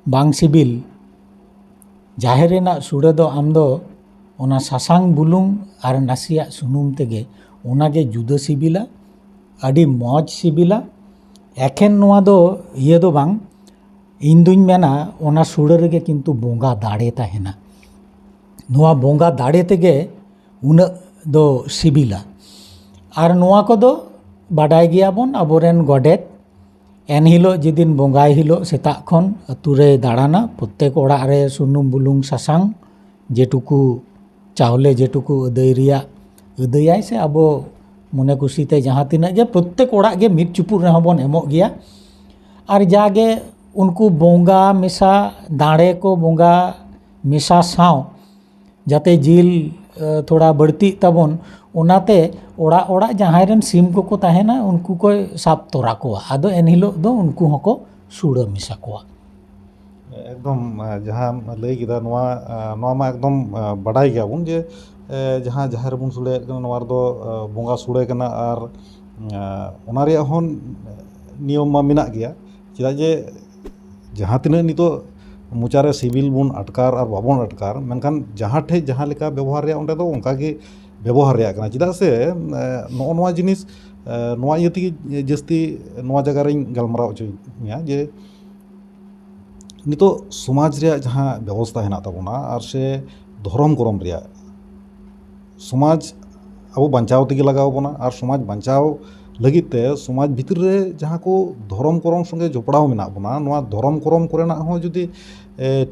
ᱵᱟᱝ ᱥᱤᱵᱤᱞ, ᱡᱟᱦᱮᱨ ᱨᱮᱱᱟᱜ ᱥᱩᱲᱟᱹ ᱫᱚ ᱟᱢ ᱫᱚ ᱚᱱᱟ ᱥᱟᱥᱟᱝ ᱵᱩᱞᱩᱝ ᱟᱨ ᱱᱟᱥᱮᱭᱟᱜ ᱥᱩᱱᱩᱢ ᱛᱮᱜᱮ ᱚᱱᱟᱜᱮ ᱡᱩᱫᱟᱹ ᱥᱤᱵᱤᱞᱟ, ᱟᱹᱰᱤ ᱢᱚᱡᱽ ᱥᱤᱵᱤᱞᱟ᱾ ᱮᱠᱷᱮᱱ ᱱᱚᱣᱟ ᱫᱚ ᱤᱭᱟᱹ ᱫᱚ ᱵᱟᱝ, ᱤᱧ ᱫᱩᱧ ᱢᱮᱱᱟ ᱚᱱᱟ ᱥᱩᱲᱟᱹ ᱨᱮᱜᱮ ᱠᱤᱱᱛᱩ ᱵᱚᱸᱜᱟ ᱫᱟᱲᱮ ᱛᱟᱦᱮᱱᱟ᱾ ᱱᱚᱣᱟ ᱵᱚᱸᱜᱟ ᱫᱟᱲᱮ ᱛᱮᱜᱮ ᱩᱱᱟᱹᱜ ᱫᱚ ᱥᱤᱵᱤᱞᱟ᱾ ᱟᱨ ᱱᱚᱣᱟ ᱠᱚᱫᱚ ᱵᱟᱰᱟᱭ ᱜᱮᱭᱟᱵᱚᱱ, ᱟᱵᱚᱨᱮᱱ ᱜᱚᱰᱮᱛ ᱮᱱᱦᱤᱞᱳᱜ ᱡᱮᱫᱤᱱ ᱵᱚᱸᱜᱟᱭ ᱦᱤᱞᱳᱜ ᱥᱮᱛᱟᱜ ᱠᱷᱚᱱ ᱟᱹᱛᱩ ᱨᱮᱭ ᱫᱟᱬᱟᱱᱟ, ᱯᱨᱚᱛᱛᱮᱠ ᱚᱲᱟᱜ ᱨᱮ ᱥᱩᱱᱩᱢ ᱵᱩᱞᱩᱝ ᱥᱟᱥᱟᱝ ᱡᱮᱴᱩᱠᱩ ᱪᱟᱣᱞᱮ ᱡᱮᱴᱩᱠᱩ ᱟᱹᱫᱟᱹᱭ ᱨᱮᱭᱟᱜ ᱟᱹᱫᱟᱹᱭᱟᱭ ᱥᱮ ᱟᱵᱚ ᱢᱚᱱᱮ ᱠᱩᱥᱤᱛᱮ ᱡᱟᱦᱟᱸ ᱛᱤᱱᱟᱹᱜ ᱜᱮ ᱯᱨᱚᱛᱛᱮᱠ ᱚᱲᱟᱜ ᱜᱮ ᱢᱤᱫ ᱪᱩᱯᱩᱫ ᱨᱮᱦᱚᱸ ᱵᱚᱱ ᱮᱢᱚᱜ ᱜᱮᱭᱟ᱾ ᱟᱨ ᱡᱟᱜᱮ ᱩᱱᱠᱩ ᱵᱚᱸᱜᱟ ᱢᱮᱥᱟ, ᱫᱟᱲᱮ ᱠᱚ ᱵᱚᱸᱜᱟ ᱢᱮᱥᱟ ᱥᱟᱶ ᱡᱟᱛᱮ ᱡᱤᱞ ᱛᱷᱚᱲᱟ ᱵᱟᱹᱲᱛᱤᱜ ᱛᱟᱵᱚᱱ, ᱚᱱᱟᱛᱮ ᱚᱲᱟᱜ ᱚᱲᱟᱜ ᱡᱟᱦᱟᱸᱭ ᱨᱮᱱ ᱥᱤᱢ ᱠᱚᱠᱚ ᱛᱟᱦᱮᱱᱟ ᱩᱱᱠᱩ ᱠᱚᱭ ᱥᱟᱵ ᱛᱚᱨᱟ ᱠᱚᱣᱟ᱾ ᱟᱫᱚ ᱮᱱᱦᱤᱞᱳᱜ ᱫᱚ ᱩᱱᱠᱩ ᱦᱚᱸᱠᱚ ᱥᱩᱲᱟᱹ ᱢᱮᱥᱟ ᱠᱚᱣᱟ᱾ ᱮᱠᱫᱚᱢ ᱡᱟᱦᱟᱸ ᱞᱟᱹᱭ ᱠᱮᱫᱟ ᱱᱚᱣᱟ ᱱᱚᱣᱟ ᱢᱟ ᱮᱠᱫᱚᱢ ᱵᱟᱰᱟᱭ ᱜᱮᱭᱟᱵᱚᱱ ᱡᱮ ᱡᱟᱦᱟᱸ ᱡᱟᱦᱮᱨ ᱨᱮᱵᱚᱱ ᱥᱩᱲᱟᱹᱭᱮᱫ ᱠᱟᱱᱟ ᱱᱚᱣᱟ ᱨᱮᱫᱚ ᱵᱚᱸᱜᱟ ᱥᱩᱲᱟᱹ ᱠᱟᱱᱟ᱾ ᱟᱨ ᱚᱱᱟ ᱨᱮᱭᱟᱜ ᱦᱚᱸ ᱱᱤᱭᱚᱢ ᱢᱟ ᱢᱮᱱᱟᱜ ᱜᱮᱭᱟ᱾ ᱪᱮᱫᱟᱜ ᱡᱮ ᱡᱟᱦᱟᱸ ᱛᱤᱱᱟᱹᱜ ᱱᱤᱛᱚᱜ ᱢᱚᱪᱟᱨᱮ ᱥᱤᱵᱤᱞ ᱵᱚᱱ ᱟᱴᱠᱟᱨ ᱟᱨ ᱵᱟᱵᱚᱱ ᱟᱴᱠᱟᱨ, ᱢᱮᱱᱠᱷᱟᱱ ᱡᱟᱦᱟᱸ ᱴᱷᱮᱡ ᱡᱟᱦᱟᱸ ᱞᱮᱠᱟ ᱵᱮᱵᱚᱦᱟᱨ ᱨᱮᱭᱟᱜ ᱚᱸᱰᱮ ᱫᱚ ᱚᱱᱠᱟ ᱜᱮ ᱵᱮᱵᱚᱦᱟᱨ ᱨᱮᱭᱟᱜ ᱠᱟᱱᱟ᱾ ᱪᱮᱫᱟᱜ ᱥᱮ ᱱᱚᱜᱼᱚ ᱱᱚᱣᱟ ᱡᱤᱱᱤᱥ ᱱᱚᱣᱟ ᱤᱭᱟᱹ ᱛᱮᱜᱮ ᱡᱟᱹᱥᱛᱤ ᱱᱚᱣᱟ ᱡᱟᱭᱜᱟ ᱨᱤᱧ ᱜᱟᱞᱢᱟᱨᱟᱣ ᱦᱚᱪᱚᱭᱟ ᱡᱮ ᱱᱤᱛᱚᱜ ᱥᱚᱢᱟᱡᱽ ᱨᱮᱭᱟᱜ ᱡᱟᱦᱟᱸ ᱵᱮᱵᱚᱥᱛᱟ ᱦᱮᱱᱟᱜ ᱛᱟᱵᱚᱱᱟ ᱟᱨ ᱥᱮ ᱫᱷᱚᱨᱚᱢ ᱠᱚᱨᱚᱢ ᱨᱮᱭᱟᱜ ᱥᱚᱢᱟᱡᱽ ᱟᱵᱚ ᱵᱟᱧᱪᱟᱣ ᱛᱮᱜᱮ ᱞᱟᱜᱟᱣ ᱵᱚᱱᱟ᱾ ᱟᱨ ᱥᱚᱢᱟᱡᱽ ᱵᱟᱧᱪᱟᱣ ᱞᱟᱹᱜᱤᱫ ᱛᱮ ᱥᱚᱢᱟᱡᱽ ᱵᱷᱤᱛᱨᱤ ᱨᱮ ᱡᱟᱦᱟᱸ ᱠᱚ ᱫᱷᱚᱨᱚᱢ ᱠᱚᱨᱚᱢ ᱥᱚᱸᱜᱮ ᱡᱚᱯᱲᱟᱣ ᱢᱮᱱᱟᱜ ᱵᱚᱱᱟ, ᱱᱚᱣᱟ ᱫᱷᱚᱨᱚᱢ ᱠᱚᱨᱚᱢ ᱠᱚᱨᱮᱱᱟᱜ ᱦᱚᱸ ᱡᱩᱫᱤ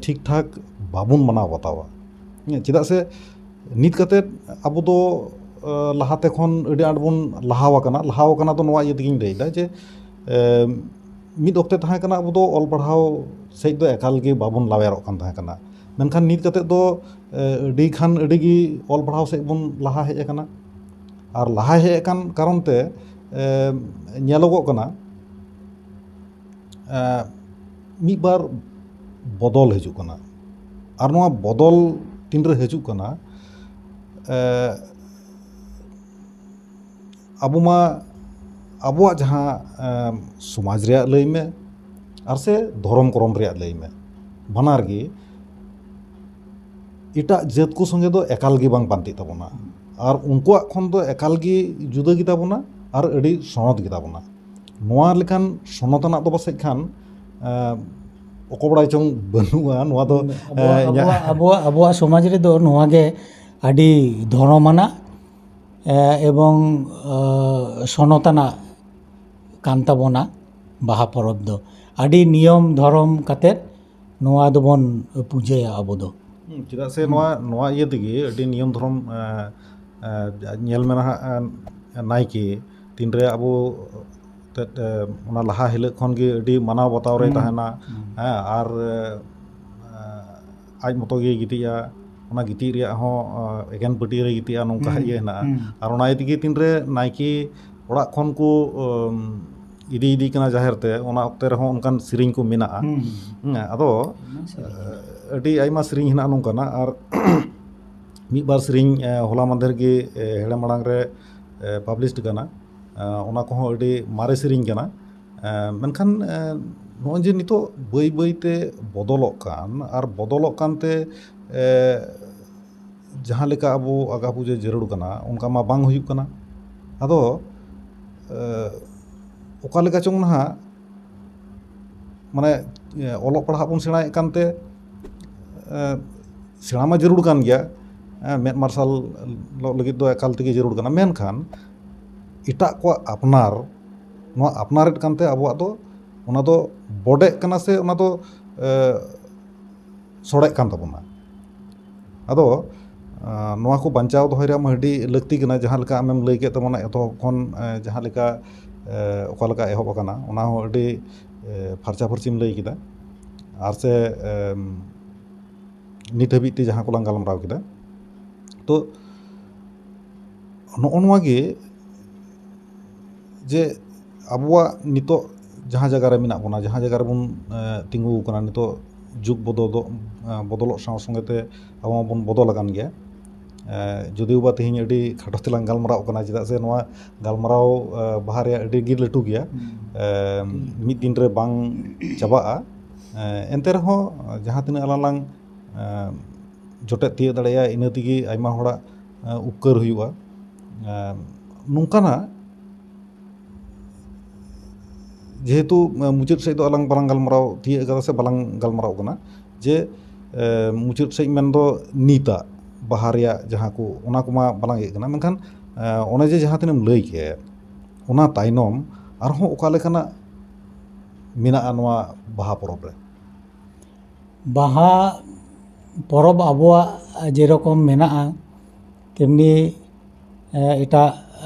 ᱴᱷᱤᱠ ᱴᱷᱟᱠ ᱵᱟᱵᱚᱱ ᱢᱟᱱᱟᱣ ᱵᱟᱛᱟᱣᱟ᱾ ᱪᱮᱫᱟᱜ ᱥᱮ ᱱᱤᱛ ᱠᱟᱛᱮᱫ ᱟᱵᱚ ᱫᱚ ᱞᱟᱦᱟᱛᱮ ᱠᱷᱚᱱ ᱟᱹᱰᱤ ᱟᱸᱴ ᱵᱚᱱ ᱞᱟᱦᱟᱣ ᱟᱠᱟᱱᱟ᱾ ᱞᱟᱦᱟᱣ ᱟᱠᱟᱱᱟ ᱫᱚ ᱱᱚᱣᱟ ᱤᱭᱟᱹ ᱛᱮᱜᱮᱧ ᱞᱟᱹᱭᱫᱟ ᱡᱮ ᱢᱤᱫ ᱚᱠᱛᱮ ᱛᱟᱦᱮᱸ ᱠᱟᱱᱟ ᱟᱵᱚ ᱫᱚ ᱚᱞ ᱯᱟᱲᱦᱟᱣ ᱥᱮᱫ ᱫᱚ ᱮᱠᱟᱞ ᱜᱮ ᱵᱟᱵᱚᱱ ᱞᱟᱣᱮᱨᱚᱜ ᱠᱟᱱ ᱛᱟᱦᱮᱸ ᱠᱟᱱᱟ᱾ ᱢᱮᱱᱠᱷᱟᱱ ᱱᱤᱛ ᱠᱟᱛᱮᱫ ᱫᱚ ᱟᱹᱰᱤ ᱠᱷᱟᱱ ᱟᱹᱰᱤ ᱜᱮ ᱚᱞ ᱯᱟᱲᱦᱟᱣ ᱥᱮᱫ ᱵᱚᱱ ᱞᱟᱦᱟ ᱦᱮᱡ ᱟᱠᱟᱱᱟ᱾ ᱟᱨ ᱞᱟᱦᱟ ᱦᱮᱡ ᱟᱠᱟᱱ ᱠᱟᱨᱚᱱ ᱛᱮ ᱧᱮᱞᱚᱜᱚᱜ ᱠᱟᱱᱟ ᱢᱤᱫ ᱵᱟᱨ ᱵᱚᱫᱚᱞ ᱦᱤᱡᱩᱜ ᱠᱟᱱᱟ᱾ ᱟᱨ ᱱᱚᱣᱟ ᱵᱚᱫᱚᱞ ᱛᱤᱱᱨᱮ ᱦᱤᱡᱩᱜ ᱠᱟᱱᱟ, ᱟᱵᱚ ᱢᱟ ᱟᱵᱚᱣᱟᱜ ᱡᱟᱦᱟᱸ ᱥᱚᱢᱟᱡᱽ ᱨᱮᱭᱟᱜ ᱞᱟᱹᱭ ᱢᱮ ᱟᱨ ᱥᱮ ᱫᱷᱚᱨᱚᱢ ᱠᱚᱨᱚᱢ ᱨᱮᱭᱟᱜ ᱞᱟᱹᱭ ᱢᱮ, ᱵᱟᱱᱟᱨ ᱜᱮ ᱮᱴᱟᱜ ᱡᱟᱹᱛ ᱠᱚ ᱥᱚᱸᱜᱮ ᱫᱚ ᱮᱠᱟᱞ ᱜᱮ ᱵᱟᱝ ᱯᱟᱱᱛᱮᱜ ᱛᱟᱵᱚᱱᱟ᱾ ᱟᱨ ᱩᱱᱠᱩᱣᱟᱜ ᱠᱷᱚᱱ ᱫᱚ ᱮᱠᱟᱞ ᱜᱮ ᱡᱩᱫᱟᱹ ᱜᱮᱛᱟ ᱵᱚᱱᱟ ᱟᱨ ᱟᱹᱰᱤ ᱥᱚᱱᱚᱛ ᱜᱮᱛᱟ ᱵᱚᱱᱟ᱾ ᱱᱚᱣᱟ ᱞᱮᱠᱟᱱ ᱥᱚᱱᱚᱛ ᱟᱱᱟᱜ ᱫᱚ ᱯᱟᱥᱮᱡ ᱠᱷᱟᱱ ᱚᱠᱚᱭ ᱵᱟᱲᱟᱭ ᱪᱚᱝ ᱵᱟᱹᱱᱩᱜᱼᱟ᱾ ᱱᱚᱣᱟ ᱫᱚ ᱟᱵᱚᱣᱟᱜ ᱟᱵᱚᱣᱟᱜ ᱟᱵᱚᱣᱟᱜ ᱥᱚᱢᱟᱡᱽ ᱨᱮᱫᱚ ᱱᱚᱣᱟ ᱜᱮ ᱟᱹᱰᱤ ᱫᱷᱚᱨᱚᱢ ᱟᱱᱟᱜ ᱮᱵᱚᱝ ᱥᱚᱱᱚᱛ ᱟᱱᱟᱜ ᱠᱟᱱ ᱛᱟᱵᱚᱱᱟ᱾ ᱵᱟᱦᱟ ᱯᱚᱨᱚᱵᱽ ᱫᱚ ᱟᱹᱰᱤ ᱱᱤᱭᱚᱢ ᱫᱷᱚᱨᱚᱢ ᱠᱟᱛᱮᱫ ᱱᱚᱣᱟ ᱫᱚᱵᱚᱱ ᱯᱩᱡᱟᱹᱭᱟ ᱟᱵᱚ ᱫᱚ᱾ ᱦᱩᱸ, ᱪᱮᱫᱟᱜ ᱥᱮ ᱱᱚᱣᱟ ᱱᱚᱣᱟ ᱤᱭᱟᱹ ᱛᱮᱜᱮ ᱟᱹᱰᱤ ᱱᱤᱭᱚᱢ ᱫᱷᱚᱨᱚᱢ, ᱮ, ᱮ, ᱧᱮᱞ ᱢᱮ ᱱᱟᱦᱟᱜ, ᱮ, ᱱᱟᱭᱠᱮ ᱛᱤᱱᱨᱮ ᱟᱵᱚ ᱛᱮᱫ, ᱮ, ᱚᱱᱟ ᱞᱟᱦᱟ ᱦᱤᱞᱳᱜ ᱠᱷᱚᱱ ᱜᱮ ᱟᱹᱰᱤ ᱢᱟᱱᱟᱣ ᱵᱟᱛᱟᱣ ᱨᱮ ᱦᱩᱸ, ᱛᱟᱦᱮᱱᱟ, ᱦᱩᱸ᱾ ᱦᱮᱸ, ᱟᱨ, ᱮ, ᱟᱡ ᱢᱚᱛᱚ ᱜᱮᱭ ᱜᱤᱛᱤᱡᱼᱟ, ᱚᱱᱟ ᱜᱤᱛᱤᱡ ᱨᱮᱭᱟᱜ ᱦᱚᱸ, ᱮ, ᱮᱠᱮᱱ ᱯᱟᱹᱴᱭᱟᱹ ᱨᱮ ᱜᱤᱛᱤᱡᱼᱟ, ᱱᱚᱝᱠᱟ ᱦᱩᱸ, ᱤᱭᱟᱹ ᱦᱮᱱᱟᱜᱼᱟ᱾ ᱦᱩᱸ᱾ ᱟᱨ ᱚᱱᱟ ᱤᱭᱟᱹ ᱛᱮᱜᱮ ᱛᱤᱱᱨᱮ ᱱᱟᱭᱠᱮ ᱚᱲᱟᱜ ᱠᱷᱚᱱ ᱠᱚ, ᱮᱢ, ᱤᱫᱤ ᱤᱫᱤ ᱠᱟᱱᱟ ᱡᱟᱦᱮᱨ ᱛᱮ, ᱚᱱᱟ ᱚᱠᱛᱮ ᱨᱮᱦᱚᱸ ᱚᱱᱠᱟᱱ ᱥᱮᱨᱮᱧ ᱠᱚ ᱢᱮᱱᱟᱜᱼᱟ᱾ ᱦᱩᱸ᱾ ᱦᱮᱸ, ᱟᱫᱚ ᱟᱭᱢᱟ ᱥᱮᱨᱮᱧ᱾ ᱮ, ᱟᱹᱰᱤ ᱟᱭᱢᱟ ᱥᱮᱨᱮᱧ ᱦᱮᱱᱟᱜᱼᱟ ᱱᱚᱝᱠᱟᱱᱟᱜ, ᱟᱨ ᱢᱤᱫ ᱵᱟᱨ ᱥᱮᱨᱮᱧ, ᱮ, ᱦᱚᱞᱟ ᱢᱟᱫᱷᱮᱨ ᱜᱮ, ᱮ, ᱦᱮᱲᱮ ᱢᱟᱲᱟᱝ ᱨᱮ, ᱮ, ᱯᱟᱵᱽᱞᱤᱥᱰ ᱠᱟᱱᱟ᱾ ᱮ, ᱚᱱᱟ ᱠᱚᱦᱚᱸ ᱟᱹᱰᱤ ᱢᱟᱨᱮ ᱥᱮᱨᱮᱧ ᱠᱟᱱᱟ᱾ ᱮ, ᱢᱮᱱᱠᱷᱟᱱ, ᱮ, ᱱᱚᱜᱼᱚᱭ ᱡᱮ ᱱᱤᱛᱚᱜ ᱵᱟᱹᱭ ᱵᱟᱹᱭ ᱛᱮ ᱵᱚᱫᱚᱞᱚᱜ ᱠᱟᱱ, ᱟᱨ ᱵᱚᱫᱚᱞᱚᱜ ᱠᱟᱱᱛᱮ, ᱮ, ᱡᱟᱦᱟᱸ ᱞᱮᱠᱟ ᱟᱵᱚ ᱟᱜᱟ ᱯᱩᱡᱟᱹ ᱡᱟᱹᱨᱩᱲ ᱠᱟᱱᱟ, ᱚᱱᱠᱟ ᱢᱟ ᱵᱟᱝ ᱦᱩᱭᱩᱜ ᱠᱟᱱᱟ᱾ ᱟᱫᱚ, ᱮ, ᱚᱠᱟ ᱞᱮᱠᱟ ᱪᱚᱝ ᱱᱟᱦᱟᱜ, ᱢᱟᱱᱮ, ᱮ, ᱚᱞᱚᱜ ᱯᱟᱲᱦᱟᱜ ᱵᱚᱱ ᱥᱮᱬᱟᱭᱮᱫ ᱠᱟᱱᱛᱮ, ᱮ, ᱥᱮᱬᱟ ᱢᱟ ᱡᱟᱹᱨᱩᱲ ᱠᱟᱱ ᱜᱮᱭᱟ, ᱮ, ᱢᱮᱫ ᱢᱟᱨᱥᱟᱞᱚᱜ ᱞᱟᱹᱜᱤᱫ ᱫᱚ ᱮᱠᱟᱞ ᱛᱮᱜᱮ ᱡᱟᱹᱨᱩᱲ ᱠᱟᱱᱟ᱾ ᱢᱮᱱᱠᱷᱟᱱ ᱮᱴᱟᱜ ᱠᱚᱣᱟᱜ ᱟᱯᱱᱟᱨ, ᱱᱚᱣᱟ ᱟᱯᱱᱟᱨᱮᱫ ᱠᱟᱱᱛᱮ ᱟᱵᱚᱣᱟᱜ ᱫᱚ ᱚᱱᱟ ᱫᱚ ᱵᱚᱰᱮᱜ ᱠᱟᱱᱟ ᱥᱮ ᱚᱱᱟ ᱫᱚ, ᱮ, ᱥᱚᱲᱮᱜ ᱠᱟᱱ ᱛᱟᱵᱚᱱᱟ᱾ ᱟᱫᱚ, ᱮ, ᱱᱚᱣᱟ ᱠᱚ ᱵᱟᱧᱪᱟᱣ ᱫᱚᱦᱚᱭ ᱨᱮᱭᱟᱜ ᱢᱟ ᱟᱹᱰᱤ ᱞᱟᱹᱠᱛᱤ ᱠᱟᱱᱟ, ᱡᱟᱦᱟᱸ ᱞᱮᱠᱟ ᱟᱢᱮᱢ ᱞᱟᱹᱭ ᱠᱮᱫ ᱛᱟᱵᱚᱱᱟ, ᱮᱛᱚᱦᱚᱵ ᱠᱷᱚᱱ, ᱮ, ᱡᱟᱦᱟᱸ ᱞᱮᱠᱟ, ᱮ, ᱚᱠᱟ ᱞᱮᱠᱟ ᱮᱦᱚᱵ ᱟᱠᱟᱱᱟ, ᱚᱱᱟ ᱦᱚᱸ ᱟᱹᱰᱤ, ᱮ, ᱯᱷᱟᱨᱪᱟ ᱯᱷᱟᱹᱨᱪᱤᱢ ᱞᱟᱹᱭ ᱠᱮᱫᱟ᱾ ᱟᱨ ᱥᱮ, ᱮᱢ, ᱱᱤᱛ ᱦᱟᱹᱵᱤᱡ ᱛᱮ ᱡᱟᱦᱟᱸ ᱠᱚᱞᱟᱝ ᱜᱟᱞᱢᱟᱨᱟᱣ ᱠᱮᱫᱟ, ᱛᱚ ᱱᱚᱜᱼᱚ ᱱᱚᱣᱟ ᱜᱮ ᱡᱮ ᱟᱵᱚᱣᱟᱜ ᱱᱤᱛᱚᱜ ᱡᱟᱦᱟᱸ ᱡᱟᱭᱜᱟ ᱨᱮ ᱢᱮᱱᱟᱜ ᱵᱚᱱᱟ, ᱡᱟᱦᱟᱸ ᱡᱟᱭᱜᱟ ᱨᱮᱵᱚᱱ, ᱮ, ᱛᱤᱸᱜᱩ ᱟᱠᱟᱱᱟ, ᱱᱤᱛᱚᱜ ᱡᱩᱜᱽ ᱵᱚᱫᱚᱞ ᱫᱚ, ᱮ, ᱵᱚᱫᱚᱞᱚᱜ ᱥᱟᱶ ᱥᱚᱸᱜᱮ ᱛᱮ ᱟᱵᱚ ᱢᱟᱵᱚᱱ ᱵᱚᱫᱚᱞ ᱟᱠᱟᱱ ᱜᱮᱭᱟ᱾ ᱮ, ᱡᱩᱫᱤᱣ ᱵᱟ ᱛᱮᱦᱮᱧ ᱟᱹᱰᱤ ᱠᱷᱟᱴᱚ ᱛᱮᱞᱟᱝ ᱜᱟᱞᱢᱟᱨᱟᱣ ᱠᱟᱱᱟ, ᱪᱮᱫᱟᱜ ᱥᱮ ᱱᱚᱣᱟ ᱜᱟᱞᱢᱟᱨᱟᱣ, ᱮ, ᱵᱟᱦᱟ ᱨᱮᱭᱟᱜ ᱟᱹᱰᱤ ᱜᱮ ᱞᱟᱹᱴᱩ ᱜᱮᱭᱟ᱾ ᱦᱩᱸ᱾ ᱮ, ᱢᱤᱫ ᱫᱤᱱ ᱨᱮ ᱵᱟᱝ ᱪᱟᱵᱟᱜᱼᱟ᱾ ᱮ, ᱮᱱᱛᱮ ᱨᱮᱦᱚᱸ ᱡᱟᱦᱟᱸ ᱛᱤᱱᱟᱹᱜ ᱟᱞᱟᱝ ᱞᱟᱝ, ᱮ, ᱡᱚᱴᱮᱫ ᱛᱤᱭᱳᱜ ᱫᱟᱲᱮᱭᱟᱜᱼᱟ, ᱤᱱᱟᱹ ᱛᱮᱜᱮ ᱟᱭᱢᱟ ᱦᱚᱲᱟᱜ, ᱮ, ᱩᱯᱠᱟᱹᱨ ᱦᱩᱭᱩᱜᱼᱟ᱾ ᱮ, ᱱᱚᱝᱠᱟᱱᱟᱜ ᱡᱮᱦᱮᱛᱩ, ᱮ, ᱢᱩᱪᱟᱹᱫ ᱥᱮᱫ ᱫᱚ ᱟᱞᱟᱝ ᱵᱟᱞᱟᱝ ᱜᱟᱞᱢᱟᱨᱟᱣ ᱛᱤᱭᱳᱜ ᱠᱟᱫᱟ ᱥᱮ ᱵᱟᱞᱟᱝ ᱜᱟᱞᱢᱟᱨᱟᱣ ᱠᱟᱱᱟ ᱡᱮ, ᱮ, ᱢᱩᱪᱟᱹᱫ ᱥᱮᱫ ᱢᱮᱱᱫᱚ ᱱᱤᱛᱟᱜ ᱵᱟᱦᱟ ᱨᱮᱭᱟᱜ ᱡᱟᱦᱟᱸ ᱠᱚ, ᱚᱱᱟ ᱠᱚᱢᱟ ᱵᱟᱞᱟᱝ ᱤᱭᱟᱹᱜ ᱠᱟᱱᱟ, ᱢᱮᱱᱠᱷᱟᱱ, ᱮ, ᱚᱱᱮ ᱡᱮ ᱡᱟᱦᱟᱸ ᱛᱤᱱᱟᱹᱜ ᱮᱢ ᱞᱟᱹᱭ ᱠᱮᱫ, ᱚᱱᱟ ᱛᱟᱭᱱᱚᱢ ᱟᱨᱦᱚᱸ ᱚᱠᱟ ᱞᱮᱠᱟᱱᱟᱜ ᱢᱮᱱᱟᱜᱼᱟ ᱱᱚᱣᱟ ᱵᱟᱦᱟ ᱯᱚᱨᱚᱵᱽ ᱨᱮ? ᱵᱟᱦᱟ ᱯᱚᱨᱚᱵᱽ ᱟᱵᱚᱣᱟᱜ ᱡᱮᱨᱚᱠᱚᱢ ᱢᱮᱱᱟᱜᱼᱟ, ᱛᱮᱢᱱᱤ ᱮᱴᱟᱜ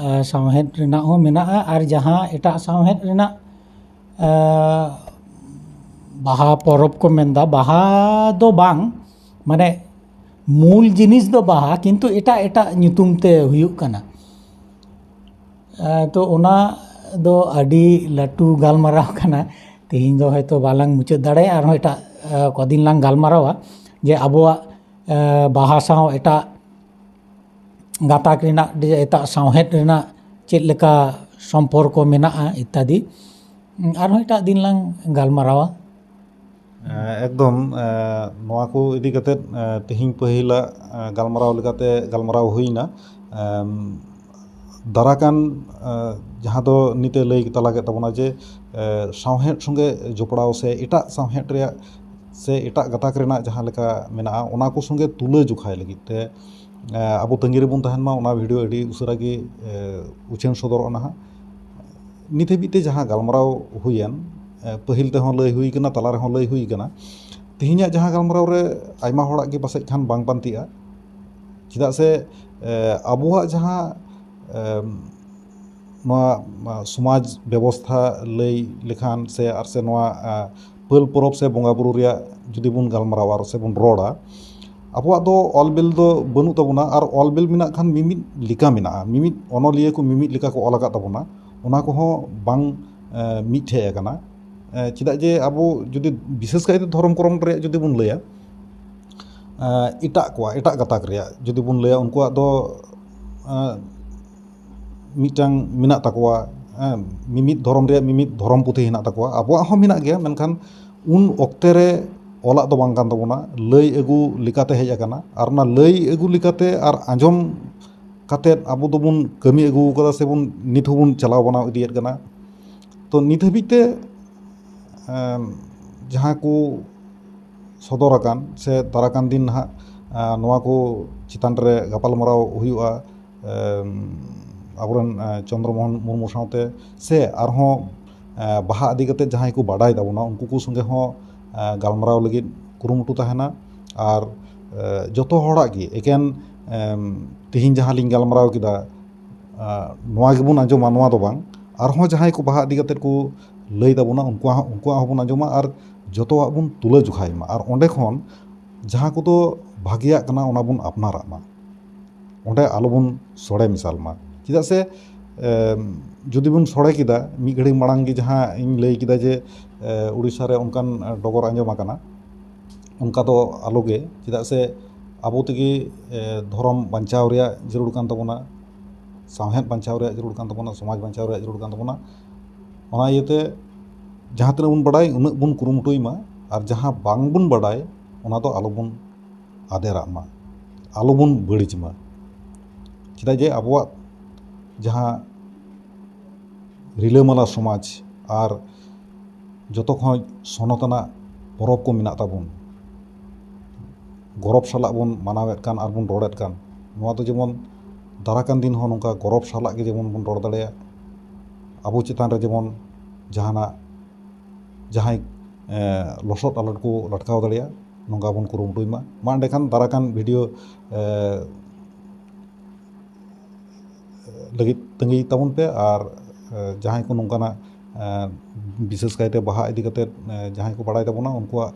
ᱥᱟᱶᱦᱮᱫ ᱨᱮᱱᱟᱜ ᱦᱚᱸ ᱢᱮᱱᱟᱜᱼᱟ᱾ ᱟᱨ ᱡᱟᱦᱟᱸ ᱮᱴᱟᱜ ᱥᱟᱶᱦᱮᱫ ᱨᱮᱱᱟᱜ ᱵᱟᱦᱟ ᱯᱚᱨᱚᱵᱽ ᱠᱚ ᱢᱮᱱᱫᱟ, ᱵᱟᱦᱟ ᱫᱚ ᱵᱟᱝ, ᱢᱟᱱᱮ ᱢᱩᱞ ᱡᱤᱱᱤᱥ ᱫᱚ ᱵᱟᱦᱟ, ᱠᱤᱱᱛᱩ ᱮᱴᱟᱜ ᱮᱴᱟᱜ ᱧᱩᱛᱩᱢ ᱛᱮ ᱦᱩᱭᱩᱜ ᱠᱟᱱᱟ᱾ ᱛᱚ ᱚᱱᱟ ᱫᱚ ᱟᱹᱰᱤ ᱞᱟᱹᱴᱩ ᱜᱟᱞᱢᱟᱨᱟᱣ ᱠᱟᱱᱟ᱾ ᱛᱮᱦᱮᱧ ᱫᱚ ᱦᱚᱭᱛᱳ ᱵᱟᱞᱟᱝ ᱢᱩᱪᱟᱹᱫ ᱫᱟᱲᱮᱭᱟᱜᱼᱟ, ᱟᱨᱦᱚᱸ ᱮᱴᱟᱜ ᱠᱚᱫᱤᱱ ᱞᱟᱝ ᱜᱟᱞᱢᱟᱨᱟᱣᱟ ᱡᱮ ᱟᱵᱚᱣᱟᱜ ᱵᱟᱦᱟ ᱥᱟᱶ ᱮᱴᱟᱜ ᱜᱟᱛᱟᱠ ᱨᱮᱱᱟᱜ, ᱮᱴᱟᱜ ᱥᱟᱶᱦᱮᱫ ᱨᱮᱱᱟᱜ ᱪᱮᱫ ᱞᱮᱠᱟ ᱥᱚᱢᱯᱚᱨᱠᱚ ᱢᱮᱱᱟᱜᱼᱟ ᱤᱛᱛᱟᱫᱤ᱾ ᱟᱨᱦᱚᱸ ᱮᱴᱟᱜ ᱫᱤᱱ ᱞᱟᱝ ᱜᱟᱞᱢᱟᱨᱟᱣᱟ᱾ ᱮᱠᱫᱚᱢ᱾ ᱱᱚᱣᱟ ᱠᱚ ᱤᱫᱤ ᱠᱟᱛᱮᱫ ᱛᱮᱦᱮᱧ ᱯᱟᱹᱦᱤᱞᱟᱜ ᱜᱟᱞᱢᱟᱨᱟᱣ ᱞᱮᱠᱟᱛᱮ ᱜᱟᱞᱢᱟᱨᱟᱣ ᱦᱩᱭᱱᱟ᱾ ᱫᱟᱨᱟᱠᱟᱱ ᱡᱟᱦᱟᱸ ᱫᱚ ᱱᱤᱛᱮ ᱞᱟᱹᱭ ᱛᱟᱞᱟ ᱠᱮᱫ ᱛᱟᱵᱚᱱᱟ ᱡᱮ ᱥᱟᱶᱦᱮᱫ ᱥᱚᱸᱜᱮ ᱡᱚᱯᱲᱟᱣ ᱥᱮ ᱮᱴᱟᱜ ᱥᱟᱶᱦᱮᱫ ᱨᱮᱭᱟᱜ ᱥᱮ ᱮᱴᱟᱜ ᱜᱟᱛᱟᱠ ᱨᱮᱱᱟᱜ ᱡᱟᱦᱟᱸ ᱞᱮᱠᱟ ᱢᱮᱱᱟᱜᱼᱟ, ᱚᱱᱟ ᱠᱚ ᱥᱚᱸᱜᱮ ᱛᱩᱞᱟᱹ ᱡᱚᱠᱷᱟᱭ ᱞᱟᱹᱜᱤᱫ ᱛᱮ ᱟᱵᱚ ᱛᱟᱺᱜᱤ ᱨᱮᱵᱚᱱ ᱛᱟᱦᱮᱱ ᱢᱟ᱾ ᱚᱱᱟ ᱵᱷᱤᱰᱤᱭᱳ ᱟᱹᱰᱤ ᱩᱥᱟᱹᱨᱟ ᱜᱮ ᱩᱪᱷᱟᱹᱱ ᱥᱚᱫᱚᱨᱚᱜᱼᱟ ᱱᱟᱦᱟᱜ᱾ ᱱᱤᱛ ᱦᱟᱹᱵᱤᱡ ᱛᱮ ᱡᱟᱦᱟᱸ ᱜᱟᱞᱢᱟᱨᱟᱣ ᱦᱩᱭᱮᱱ, ᱯᱟᱹᱦᱤᱞ ᱛᱮᱦᱚᱸ ᱞᱟᱹᱭ ᱦᱩᱭ ᱠᱟᱱᱟ, ᱛᱟᱞᱟ ᱨᱮᱦᱚᱸ ᱞᱟᱹᱭ ᱦᱩᱭ ᱠᱟᱱᱟ, ᱛᱮᱦᱮᱧᱟᱜ ᱡᱟᱦᱟᱸ ᱜᱟᱞᱢᱟᱨᱟᱣ ᱨᱮ ᱟᱭᱢᱟ ᱦᱚᱲᱟᱜ ᱜᱮ ᱯᱟᱥᱮᱡ ᱠᱷᱟᱱ ᱵᱟᱝ ᱯᱟᱱᱛᱤᱜᱼᱟ᱾ ᱪᱮᱫᱟᱜ ᱥᱮ ᱟᱵᱚᱣᱟᱜ ᱡᱟᱦᱟᱸ ᱱᱚᱣᱟ ᱥᱚᱢᱟᱡᱽ ᱵᱮᱵᱚᱥᱛᱷᱟ ᱞᱟᱹᱭ ᱞᱮᱠᱷᱟᱱ ᱥᱮ ᱟᱨ ᱥᱮ ᱱᱚᱣᱟ ᱯᱟᱹᱞ ᱯᱚᱨᱚᱵᱽ ᱥᱮ ᱵᱚᱸᱜᱟ ᱵᱩᱨᱩ ᱨᱮᱭᱟᱜ ᱡᱩᱫᱤ ᱵᱚᱱ ᱜᱟᱞᱢᱟᱨᱟᱣᱟ ᱟᱨ ᱥᱮ ᱵᱚᱱ ᱨᱚᱲᱟ, ᱟᱵᱚᱣᱟᱜ ᱫᱚ ᱚᱞ ᱵᱤᱞ ᱫᱚ ᱵᱟᱹᱱᱩᱜ ᱛᱟᱵᱚᱱᱟ᱾ ᱟᱨ ᱚᱞ ᱵᱤᱞ ᱢᱮᱱᱟᱜ ᱠᱷᱟᱱ ᱢᱤᱢᱤᱫ ᱞᱮᱠᱟ ᱢᱮᱱᱟᱜᱼᱟ, ᱢᱤᱢᱤᱫ ᱚᱱᱚᱞᱤᱭᱟᱹ ᱠᱚ ᱢᱤᱢᱤᱫ ᱞᱮᱠᱟ ᱠᱚ ᱚᱞ ᱟᱠᱟᱫ ᱛᱟᱵᱚᱱᱟ, ᱚᱱᱟ ᱠᱚᱦᱚᱸ ᱵᱟᱝ ᱢᱤᱫᱴᱷᱮᱡ ᱟᱠᱟᱱᱟ᱾ ᱪᱮᱫᱟᱜ ᱡᱮ ᱟᱵᱚ ᱡᱩᱫᱤ ᱵᱤᱥᱮᱥ ᱠᱟᱭᱛᱮ ᱫᱷᱚᱨᱚᱢ ᱠᱚᱨᱚᱢ ᱨᱮᱭᱟᱜ ᱡᱩᱫᱤ ᱵᱚᱱ ᱞᱟᱹᱭᱟ, ᱮᱴᱟᱜ ᱠᱚᱣᱟᱜ, ᱮᱴᱟᱜ ᱜᱟᱛᱟᱠ ᱨᱮᱭᱟᱜ ᱡᱩᱫᱤ ᱵᱚᱱ ᱞᱟᱹᱭᱟ, ᱩᱱᱠᱩᱣᱟᱜ ᱫᱚ ᱢᱤᱫᱴᱟᱝ ᱢᱮᱱᱟᱜ ᱛᱟᱠᱚᱣᱟ, ᱢᱤᱢᱤᱫ ᱫᱷᱚᱨᱚᱢ ᱨᱮᱭᱟᱜ ᱢᱤᱢᱤᱫ ᱫᱷᱚᱨᱚᱢ ᱯᱩᱛᱷᱤ ᱦᱮᱱᱟᱜ ᱛᱟᱠᱚᱣᱟ, ᱟᱵᱚᱣᱟᱜ ᱦᱚᱸ ᱢᱮᱱᱟᱜ ᱜᱮᱭᱟ, ᱢᱮᱱᱠᱷᱟᱱ ᱩᱱ ᱚᱠᱛᱮ ᱨᱮ ᱚᱞᱟᱜ ᱫᱚ ᱵᱟᱝ ᱠᱟᱱ ᱛᱟᱵᱚᱱᱟ, ᱞᱟᱹᱭ ᱟᱹᱜᱩ ᱞᱮᱠᱟᱛᱮ ᱦᱮᱡ ᱟᱠᱟᱱᱟ᱾ ᱟᱨ ᱚᱱᱟ ᱞᱟᱹᱭ ᱟᱹᱜᱩ ᱞᱮᱠᱟᱛᱮ ᱟᱨ ᱟᱸᱡᱚᱢ ᱠᱟᱛᱮᱫ ᱟᱵᱚ ᱫᱚᱵᱚᱱ ᱠᱟᱹᱢᱤ ᱟᱹᱜᱩ ᱟᱠᱟᱫᱟ ᱥᱮᱵᱚᱱ ᱱᱤᱛ ᱦᱚᱸᱵᱚᱱ ᱪᱟᱞᱟᱣ ᱵᱟᱱᱟᱣ ᱤᱫᱤᱭᱮᱫ ᱠᱟᱱᱟ᱾ ᱛᱚ ᱱᱤᱛ ᱦᱟᱹᱵᱤᱡ ᱛᱮ ᱡᱟᱦᱟᱸ ᱠᱚ ᱥᱚᱫᱚᱨ ᱟᱠᱟᱱ ᱥᱮ ᱫᱟᱨᱟᱠᱟᱱ ᱫᱤᱱ ᱱᱟᱦᱟᱜ ᱱᱚᱣᱟ ᱠᱚ ᱪᱮᱛᱟᱱ ᱨᱮ ᱜᱟᱯᱟᱞᱢᱟᱨᱟᱣ ᱦᱩᱭᱩᱜᱼᱟ ᱟᱵᱚᱨᱮᱱ ᱪᱚᱱᱫᱨᱚ ᱢᱳᱦᱚᱱ ᱢᱩᱨᱢᱩ ᱥᱟᱶᱛᱮ, ᱥᱮ ᱟᱨᱦᱚᱸ ᱮ, ᱵᱟᱦᱟ ᱤᱫᱤ ᱠᱟᱛᱮ ᱡᱟᱦᱟᱸᱭ ᱠᱚ ᱵᱟᱰᱟᱭ ᱛᱟᱵᱚᱱᱟ, ᱩᱱᱠᱩ ᱠᱚ ᱥᱚᱸᱜᱮ ᱦᱚᱸ, ᱮ, ᱜᱟᱞᱢᱟᱨᱟᱣ ᱞᱟᱹᱜᱤᱫ ᱠᱩᱨᱩᱢᱩᱴᱩ ᱛᱟᱦᱮᱱᱟ᱾ ᱟᱨ, ᱮ, ᱡᱚᱛᱚ ᱦᱚᱲᱟᱜ ᱜᱮ, ᱮᱠᱮᱱ, ᱮᱢ, ᱛᱤᱦᱤᱧ ᱡᱟᱦᱟᱸ ᱞᱤᱧ ᱜᱟᱞᱢᱟᱨᱟᱣ ᱠᱮᱫᱟ, ᱮ, ᱱᱚᱣᱟ ᱜᱮᱵᱚᱱ ᱟᱸᱡᱚᱢᱟ, ᱱᱚᱣᱟ ᱫᱚ ᱵᱟᱝ, ᱟᱨᱦᱚᱸ ᱡᱟᱦᱟᱸᱭ ᱠᱚ ᱵᱟᱦᱟ ᱤᱫᱤ ᱠᱟᱛᱮ ᱠᱚ ᱞᱟᱹᱭ ᱛᱟᱵᱚᱱᱟ, ᱩᱱᱠᱩᱣᱟᱜ ᱦᱚᱸ, ᱩᱱᱠᱩᱣᱟᱜ ᱦᱚᱸᱵᱚᱱ ᱟᱸᱡᱚᱢᱟ ᱟᱨ ᱡᱚᱛᱚᱣᱟᱜ ᱵᱚᱱ ᱛᱩᱞᱟᱹ ᱡᱚᱠᱷᱟᱭ ᱢᱟ᱾ ᱟᱨ ᱚᱸᱰᱮ ᱠᱷᱚᱱ ᱡᱟᱦᱟᱸ ᱠᱚᱫᱚ ᱵᱷᱟᱜᱮᱭᱟᱜ ᱠᱟᱱᱟ, ᱚᱱᱟ ᱵᱚᱱ ᱟᱯᱱᱟᱨᱟᱜ ᱢᱟ, ᱚᱸᱰᱮ ᱟᱞᱚᱵᱚᱱ ᱥᱚᱲᱮ ᱢᱮᱥᱟᱞ ᱢᱟ᱾ ᱪᱮᱫᱟᱜ ᱥᱮ, ᱮᱢ, ᱡᱩᱫᱤ ᱵᱚᱱ ᱥᱚᱲᱮ ᱠᱮᱫᱟ, ᱢᱤᱫ ᱜᱷᱟᱹᱲᱤᱡ ᱢᱟᱲᱟᱝ ᱜᱮ ᱡᱟᱦᱟᱸ ᱤᱧ ᱞᱟᱹᱭ ᱠᱮᱫᱟ ᱡᱮ, ᱮ, ᱩᱲᱤᱥᱥᱟ ᱨᱮ ᱚᱱᱠᱟᱱ ᱰᱚᱜᱚᱨ ᱟᱸᱡᱚᱢ ᱟᱠᱟᱱᱟ, ᱚᱱᱠᱟ ᱫᱚ ᱟᱞᱚᱜᱮ᱾ ᱪᱮᱫᱟᱜ ᱥᱮ ᱟᱵᱚ ᱛᱮᱜᱮ, ᱮ, ᱫᱷᱚᱨᱚᱢ ᱵᱟᱧᱪᱟᱣ ᱨᱮᱭᱟᱜ ᱡᱟᱹᱨᱩᱲ ᱠᱟᱱ ᱛᱟᱵᱚᱱᱟ, ᱥᱟᱶᱦᱮᱫ ᱵᱟᱧᱪᱟᱣ ᱨᱮᱭᱟᱜ ᱡᱟᱹᱨᱩᱲ ᱠᱟᱱ ᱛᱟᱵᱚᱱᱟ, ᱥᱚᱢᱟᱡᱽ ᱵᱟᱧᱪᱟᱣ ᱨᱮᱭᱟᱜ ᱡᱟᱹᱨᱩᱲ ᱠᱟᱱ ᱛᱟᱵᱚᱱᱟ᱾ ᱚᱱᱟ ᱤᱭᱟᱹᱛᱮ ᱡᱟᱦᱟᱸ ᱛᱤᱱᱟᱹᱜ ᱵᱚᱱ ᱵᱟᱰᱟᱭ, ᱩᱱᱟᱹᱜ ᱵᱚᱱ ᱠᱩᱨᱩᱢᱩᱴᱩᱭ ᱢᱟ, ᱟᱨ ᱡᱟᱦᱟᱸ ᱵᱟᱝ ᱵᱚᱱ ᱵᱟᱰᱟᱭ, ᱚᱱᱟ ᱫᱚ ᱟᱞᱚᱵᱚᱱ ᱟᱫᱮᱨᱟᱜ ᱢᱟ, ᱟᱞᱚᱵᱚᱱ ᱵᱟᱹᱲᱤᱡ ᱢᱟ᱾ ᱪᱮᱫᱟᱜ ᱡᱮ ᱟᱵᱚᱣᱟᱜ ᱡᱟᱦᱟᱸ ᱨᱤᱞᱟᱹᱢᱟᱞᱟ ᱥᱚᱢᱟᱡᱽ ᱟᱨ ᱡᱚᱛᱚ ᱠᱷᱚᱱ ᱥᱚᱱᱚᱛ ᱟᱱᱟᱜ ᱯᱚᱨᱚᱵᱽ ᱠᱚ ᱢᱮᱱᱟᱜ ᱛᱟᱵᱚᱱ, ᱜᱚᱨᱚᱵᱽ ᱥᱟᱞᱟᱜ ᱵᱚᱱ ᱢᱟᱱᱟᱣᱮᱫ ᱠᱟᱱ ᱟᱨ ᱵᱚᱱ ᱨᱚᱲᱮᱫ ᱠᱟᱱ, ᱱᱚᱣᱟ ᱫᱚ ᱡᱮᱢᱚᱱ ᱫᱟᱨᱟᱠᱟᱱ ᱫᱤᱱ ᱦᱚᱸ ᱱᱚᱝᱠᱟ ᱜᱚᱨᱚᱵᱽ ᱥᱟᱞᱟᱜ ᱜᱮ ᱡᱮᱢᱚᱱ ᱵᱚᱱ ᱨᱚᱲ ᱫᱟᱲᱮᱭᱟᱜ, ᱟᱵᱚ ᱪᱮᱛᱟᱱ ᱨᱮ ᱡᱮᱢᱚᱱ ᱡᱟᱦᱟᱱᱟᱜ, ᱡᱟᱦᱟᱸᱭ, ᱮ, ᱞᱚᱥᱚᱫ ᱟᱞᱚ ᱠᱚ ᱞᱟᱴᱠᱟᱣ ᱫᱟᱲᱮᱭᱟᱜ, ᱱᱚᱝᱠᱟ ᱵᱚᱱ ᱠᱩᱨᱩᱢᱩᱴᱩᱭ ᱢᱟ᱾ ᱢᱟ ᱮᱸᱰᱮᱠᱷᱟᱱ ᱫᱟᱨᱟᱠᱟᱱ ᱵᱷᱤᱰᱤᱭᱳ, ᱮ, ᱞᱟᱹᱜᱤᱫ ᱛᱟᱺᱜᱤ ᱛᱟᱵᱚᱱ ᱯᱮ᱾ ᱟᱨ, ᱮ, ᱡᱟᱦᱟᱸᱭ ᱠᱚ ᱱᱚᱝᱠᱟᱱᱟᱜ, ᱮ, ᱵᱤᱥᱮᱥ ᱠᱟᱭᱛᱮ ᱵᱟᱦᱟ ᱤᱫᱤ ᱠᱟᱛᱮᱫ, ᱮ, ᱡᱟᱦᱟᱸᱭ ᱠᱚ ᱵᱟᱲᱟᱭ ᱛᱟᱵᱚᱱᱟ, ᱩᱱᱠᱩᱣᱟᱜ,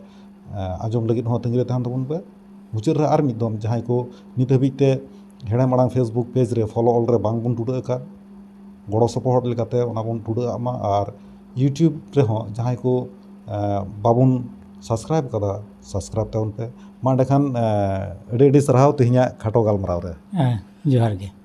ᱮ, ᱟᱸᱡᱚᱢ ᱞᱟᱹᱜᱤᱫ ᱦᱚᱸ ᱛᱟᱺᱜᱤ ᱨᱮ ᱛᱟᱦᱮᱱ ᱛᱟᱵᱚᱱ ᱯᱮ᱾ ᱢᱩᱪᱟᱹᱫ ᱨᱮ ᱟᱨ ᱢᱤᱫ ᱫᱚᱢ, ᱡᱟᱦᱟᱸᱭ ᱠᱚ ᱱᱤᱛ ᱦᱟᱹᱵᱤᱡ ᱛᱮ ᱦᱮᱲᱮᱢ ᱟᱲᱟᱝ Facebook ᱯᱮᱡᱽ ᱨᱮ ᱯᱷᱚᱞᱳ ᱚᱞ ᱨᱮ ᱵᱟᱝ ᱵᱚᱱ ᱴᱩᱰᱟᱹᱜ ᱟᱠᱟᱫ, ᱜᱚᱲᱚ ᱥᱚᱯᱚᱦᱚᱫ ᱞᱮᱠᱟᱛᱮ ᱚᱱᱟ ᱵᱚᱱ ᱴᱩᱰᱟᱹᱜ ᱟᱜ ᱢᱟ᱾ ᱟᱨ YouTube ᱨᱮᱦᱚᱸ ᱡᱟᱦᱟᱸᱭ ᱠᱚ, ᱮ, ᱵᱟᱵᱚᱱ ᱥᱟᱵᱥᱠᱨᱟᱭᱤᱵ ᱠᱟᱫᱟ, ᱥᱟᱵᱥᱠᱨᱟᱭᱤᱵ ᱛᱟᱵᱚᱱ ᱯᱮ᱾ ᱢᱟ ᱮᱸᱰᱮᱠᱷᱟᱱ, ᱮ, ᱟᱹᱰᱤ ᱟᱹᱰᱤ ᱥᱟᱨᱦᱟᱣ ᱛᱮᱦᱮᱧᱟᱜ ᱠᱷᱟᱴᱚ ᱜᱟᱞᱢᱟᱨᱟᱣ ᱨᱮ᱾ ᱦᱮᱸ, ᱡᱚᱦᱟᱨ ᱜᱮ᱾